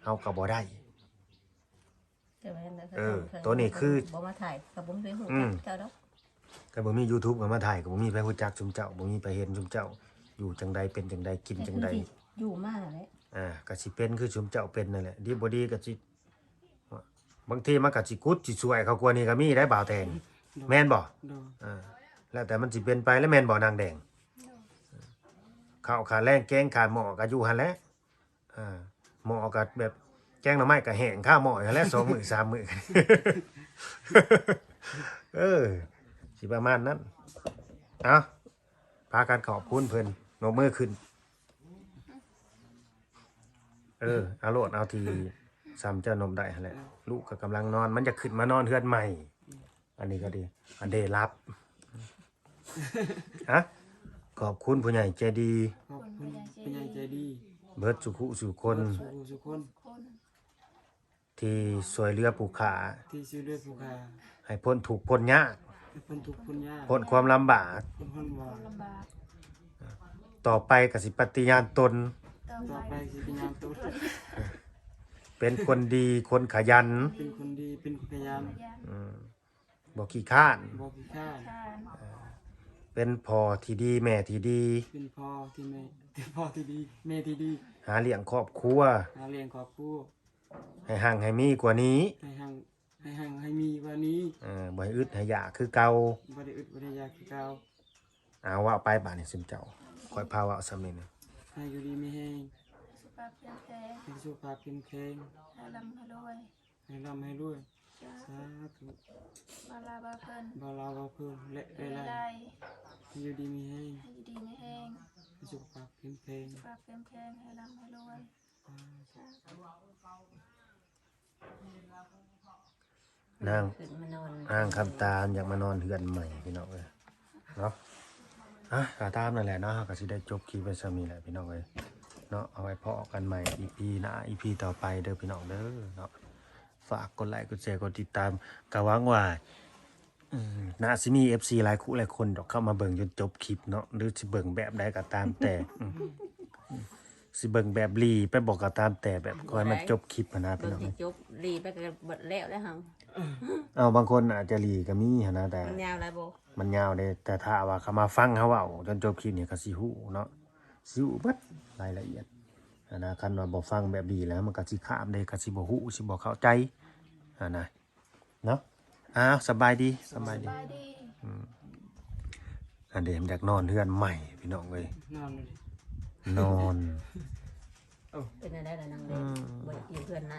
ເຮົາກໍບໍ່ໄດ້. ກໍແມ່ນນະ ເອີ ໂຕນີ້ຄື ບໍ່ມາຖ່າຍກໍບໍ່ມີໃຜຮູ້ຈັກ ອືມ ເຈົ້າດອກ. ຄັນບໍ່ມີຢູທູບເຂົ້າມາຖ່າຍ ກໍບໍ່ມີໃຜຮູ້ຈັກຊຸມເຈົ້າ ບໍ່ມີໃຜເຫັນຊຸມເຈົ້າຢູ່ຈັ່ງໃດ ເປັນຈັ່ງໃດ ກິນຈັ່ງໃດ ກໍຄືຊິຢູ່ມາແຫຼະ. ອ່າ ກໍຊິເປັນຄືຊຸມເຈົ້າເປັນນັ້ນແຫຼະ ດີບໍ່ດີກໍຊິ ບາງທີມັນກໍຊິກຸດຊິຊ່ວຍເຂົາກວ່ານີ້ກໍມີໄດ໋ບ່າວແຕງ ໂດຍ ແມ່ນບໍ່? ໂດຍ ອ່າ ແລ້ວແຕ່ມັນຊິເປັນໄປແຫຼະ ແມ່ນບໍ່ນາງແດງ? ໂດຍ ເຂົ້າຄ່າແລງແກງຄ່າໝໍ້ກໍຢູ່ຫັ້ນແຫຼະ. ອ່າ ໝໍ້ກໍແບບແກງໜໍ່ໄມ້ກໍແຫ້ງຄາໝໍ້ຫັ້ນແຫຼະ ສອງມື້ສາມມື້. ເອີ ຊິປະມານນັ້ນ. ເອົາ ພາກັນຂອບຄຸນເພິ່ນ ນົບມືຂຶ້ນ. ເອີ ເອົາໂລດ ເອົາທີ່ສ່ຳເຈົ້ານົບໄດ້ຫັ້ນແຫຼະ. ລູກກໍກຳລັງນອນ ມັນຈະຂຶ້ນມານອນເຮືອນໃໝ່. ອັນນີ້ກໍດີ ອັນເດລັບ ຮະ ຂອບຄຸນຜູ້ໃຫຍ່ໃຈດີ ຂອບຄຸນຜູ້ໃຫຍ່ໃຈດີ ເບິດສຸຂູສຸຄົນ ເບິດສຸຂູສຸຄົນ ທີ່ຊ່ວຍເຫຼືອຜູ້ຂ້າ ທີ່ຊ່ວຍເຫຼືອຜູ້ຂ້າ ໃຫ້ພົ້ນທຸກພົ້ນຍາກ ໃຫ້ພົ້ນທຸກພົ້ນຍາກ ພົ້ນຄວາມລຳບາກ ພົ້ນຄວາມລຳບາກ ຕໍ່ໄປກໍຊິປະຕິຍານຕົນ ຕໍ່ໄປກໍຊິປະຕິຍານຕົນ ເປັນຄົນດີຄົນຂະຫຍັນ ເປັນຄົນດີເປັນຄົນຂະຫຍັນ ອືມ ບໍ່ຂີ້ຄ້ານ ບໍ່ຂີ້ຄ້ານ ເປັນພໍ່ທີ່ດີແມ່ທີ່ດີ ເປັນພໍ່ທີ່ແມ່ ເປັນພໍ່ທີ່ດີແມ່ທີ່ດີ ຫາລ້ຽງຄອບຄົວ ຫາລ້ຽງຄອບຄົວ ໃຫ້ຮັ່ງໃຫ້ມີກວ່ານີ້ ໃຫ້ຮັ່ງ ໃຫ້ຮັ່ງໃຫ້ມີກວ່ານີ້ ເອີ ບໍ່ໃຫ້ອຶດໃຫ້ຢາກຄືເກົ່າ ບໍ່ໄດ້ອຶດບໍ່ໄດ້ຢາກຄືເກົ່າ. ເອົາ ເວົ້າໄປບາດນີ້ຊຸມເຈົ້າ ຂ້ອຍພາເວົ້າສ່ຳນີ້ນະ ໃຫ້ຢູ່ດີມີແຮງ ສຸຂະພາບເຂັ້ມແຂງ ໃຫ້ສຸຂະພາບເຂັ້ມແຂງ ໃຫ້ລ່ຳໃຫ້ລວຍ ໃຫ້ລ່ຳໃຫ້ລວຍ ສາທຸ ສາທຸ ບ່າວລາວບ່າວເພິ່ນ ບ່າວລາວບ່າວເພິ່ນ ແລະ ແລະຫຼາຍໆ ໃຫ້ຢູ່ດີມີແຮງ ໃຫ້ຢູ່ດີມີແຮງ ໃຫ້ສຸຂະພາບເຂັ້ມແຂງ ສຸຂະພາບເຂັ້ມແຂງ ໃຫ້ລ່ຳໃຫ້ລວຍ ສາທຸ ນາງ ຂຶ້ນມານອນ ນາງຄຳຕານຢາກມານອນເຮືອນໃໝ່ພີ່ນ້ອງເອີຍ ເນາະ. ອ່ະ ກໍຕາມນັ້ນແຫຼະເນາະ ເຮົາກໍຊິໄດ້ຈົບຄລິບໄວ້ສ່ຳນີ້ແຫຼະພີ່ນ້ອງເອີຍເນາະ. ເອົາໄວ້ພໍ້ກັນໃໝ່ ອີພີ ໜ້າ ອີພີຕໍ່ໄປເດີພີ່ນ້ອງເດີເນາະ. ຝາກກົດໄລ ກົດແຊ ກົດຕິດຕາມ ກໍຫວັງວ່າ ອືມ ໜ້າຊິມີເອັຟຊີຫຼາຍຄູ່ຫຼາຍຄົນດອກ ເຂົ້າມາເບິ່ງຈົນຈົບຄລິບເນາະ ຫຼືຊິເບິ່ງແບບໃດກໍຕາມແຕ່ ອືມ ຊິເບິ່ງແບບຫຼີ່ໄປບໍ່ກໍຕາມແຕ່ ແບບຂໍໃຫ້ມັນຈົບຄລິບຫັ້ນນະ ເບິ່ງໃຫ້ຈົບ ຫຼີ່ໄປກໍເບິດແລ້ວແຫຼະເຮົາ. ເອົ້າ ບາງຄົນອາດຈະຫຼີ່ກໍມີຫັ້ນນະ ແຕ່ມັນຍາວຫຼາຍບໍ່? ມັນຍາວເດ້ ແຕ່ຖ້າວ່າເຂົາມາຟັງເຮົາເວົ້າຈົນຈົບຄລິບນີ້ ກໍຊິຮູ້ເນາະ ຊິຮູ້ເບິດລາຍລະອຽດຫັ້ນນະ. ຄັນວ່າບໍ່ຟັງແບບດີແລ້ວ ມັນກໍຊິຂ້າມເດ້ ກໍຊິບໍ່ຮູ້ ຊິບໍ່ເຂົ້າໃຈຫັ້ນນະ. ເນາະ ອ້າວ ສະບາຍດີ ສະບາຍດີ ສະບາຍດີ ອືມ ອັນເດ ມັນຢາກນອນເຮືອນໃໝ່ພີ່ນ້ອງເອີຍ ນອນເລີຍ ນອນ ເປັນແນວໃດລະນາງເດ ອືມ ບໍ່ຢາກຢູ່ເຮືອນນະ?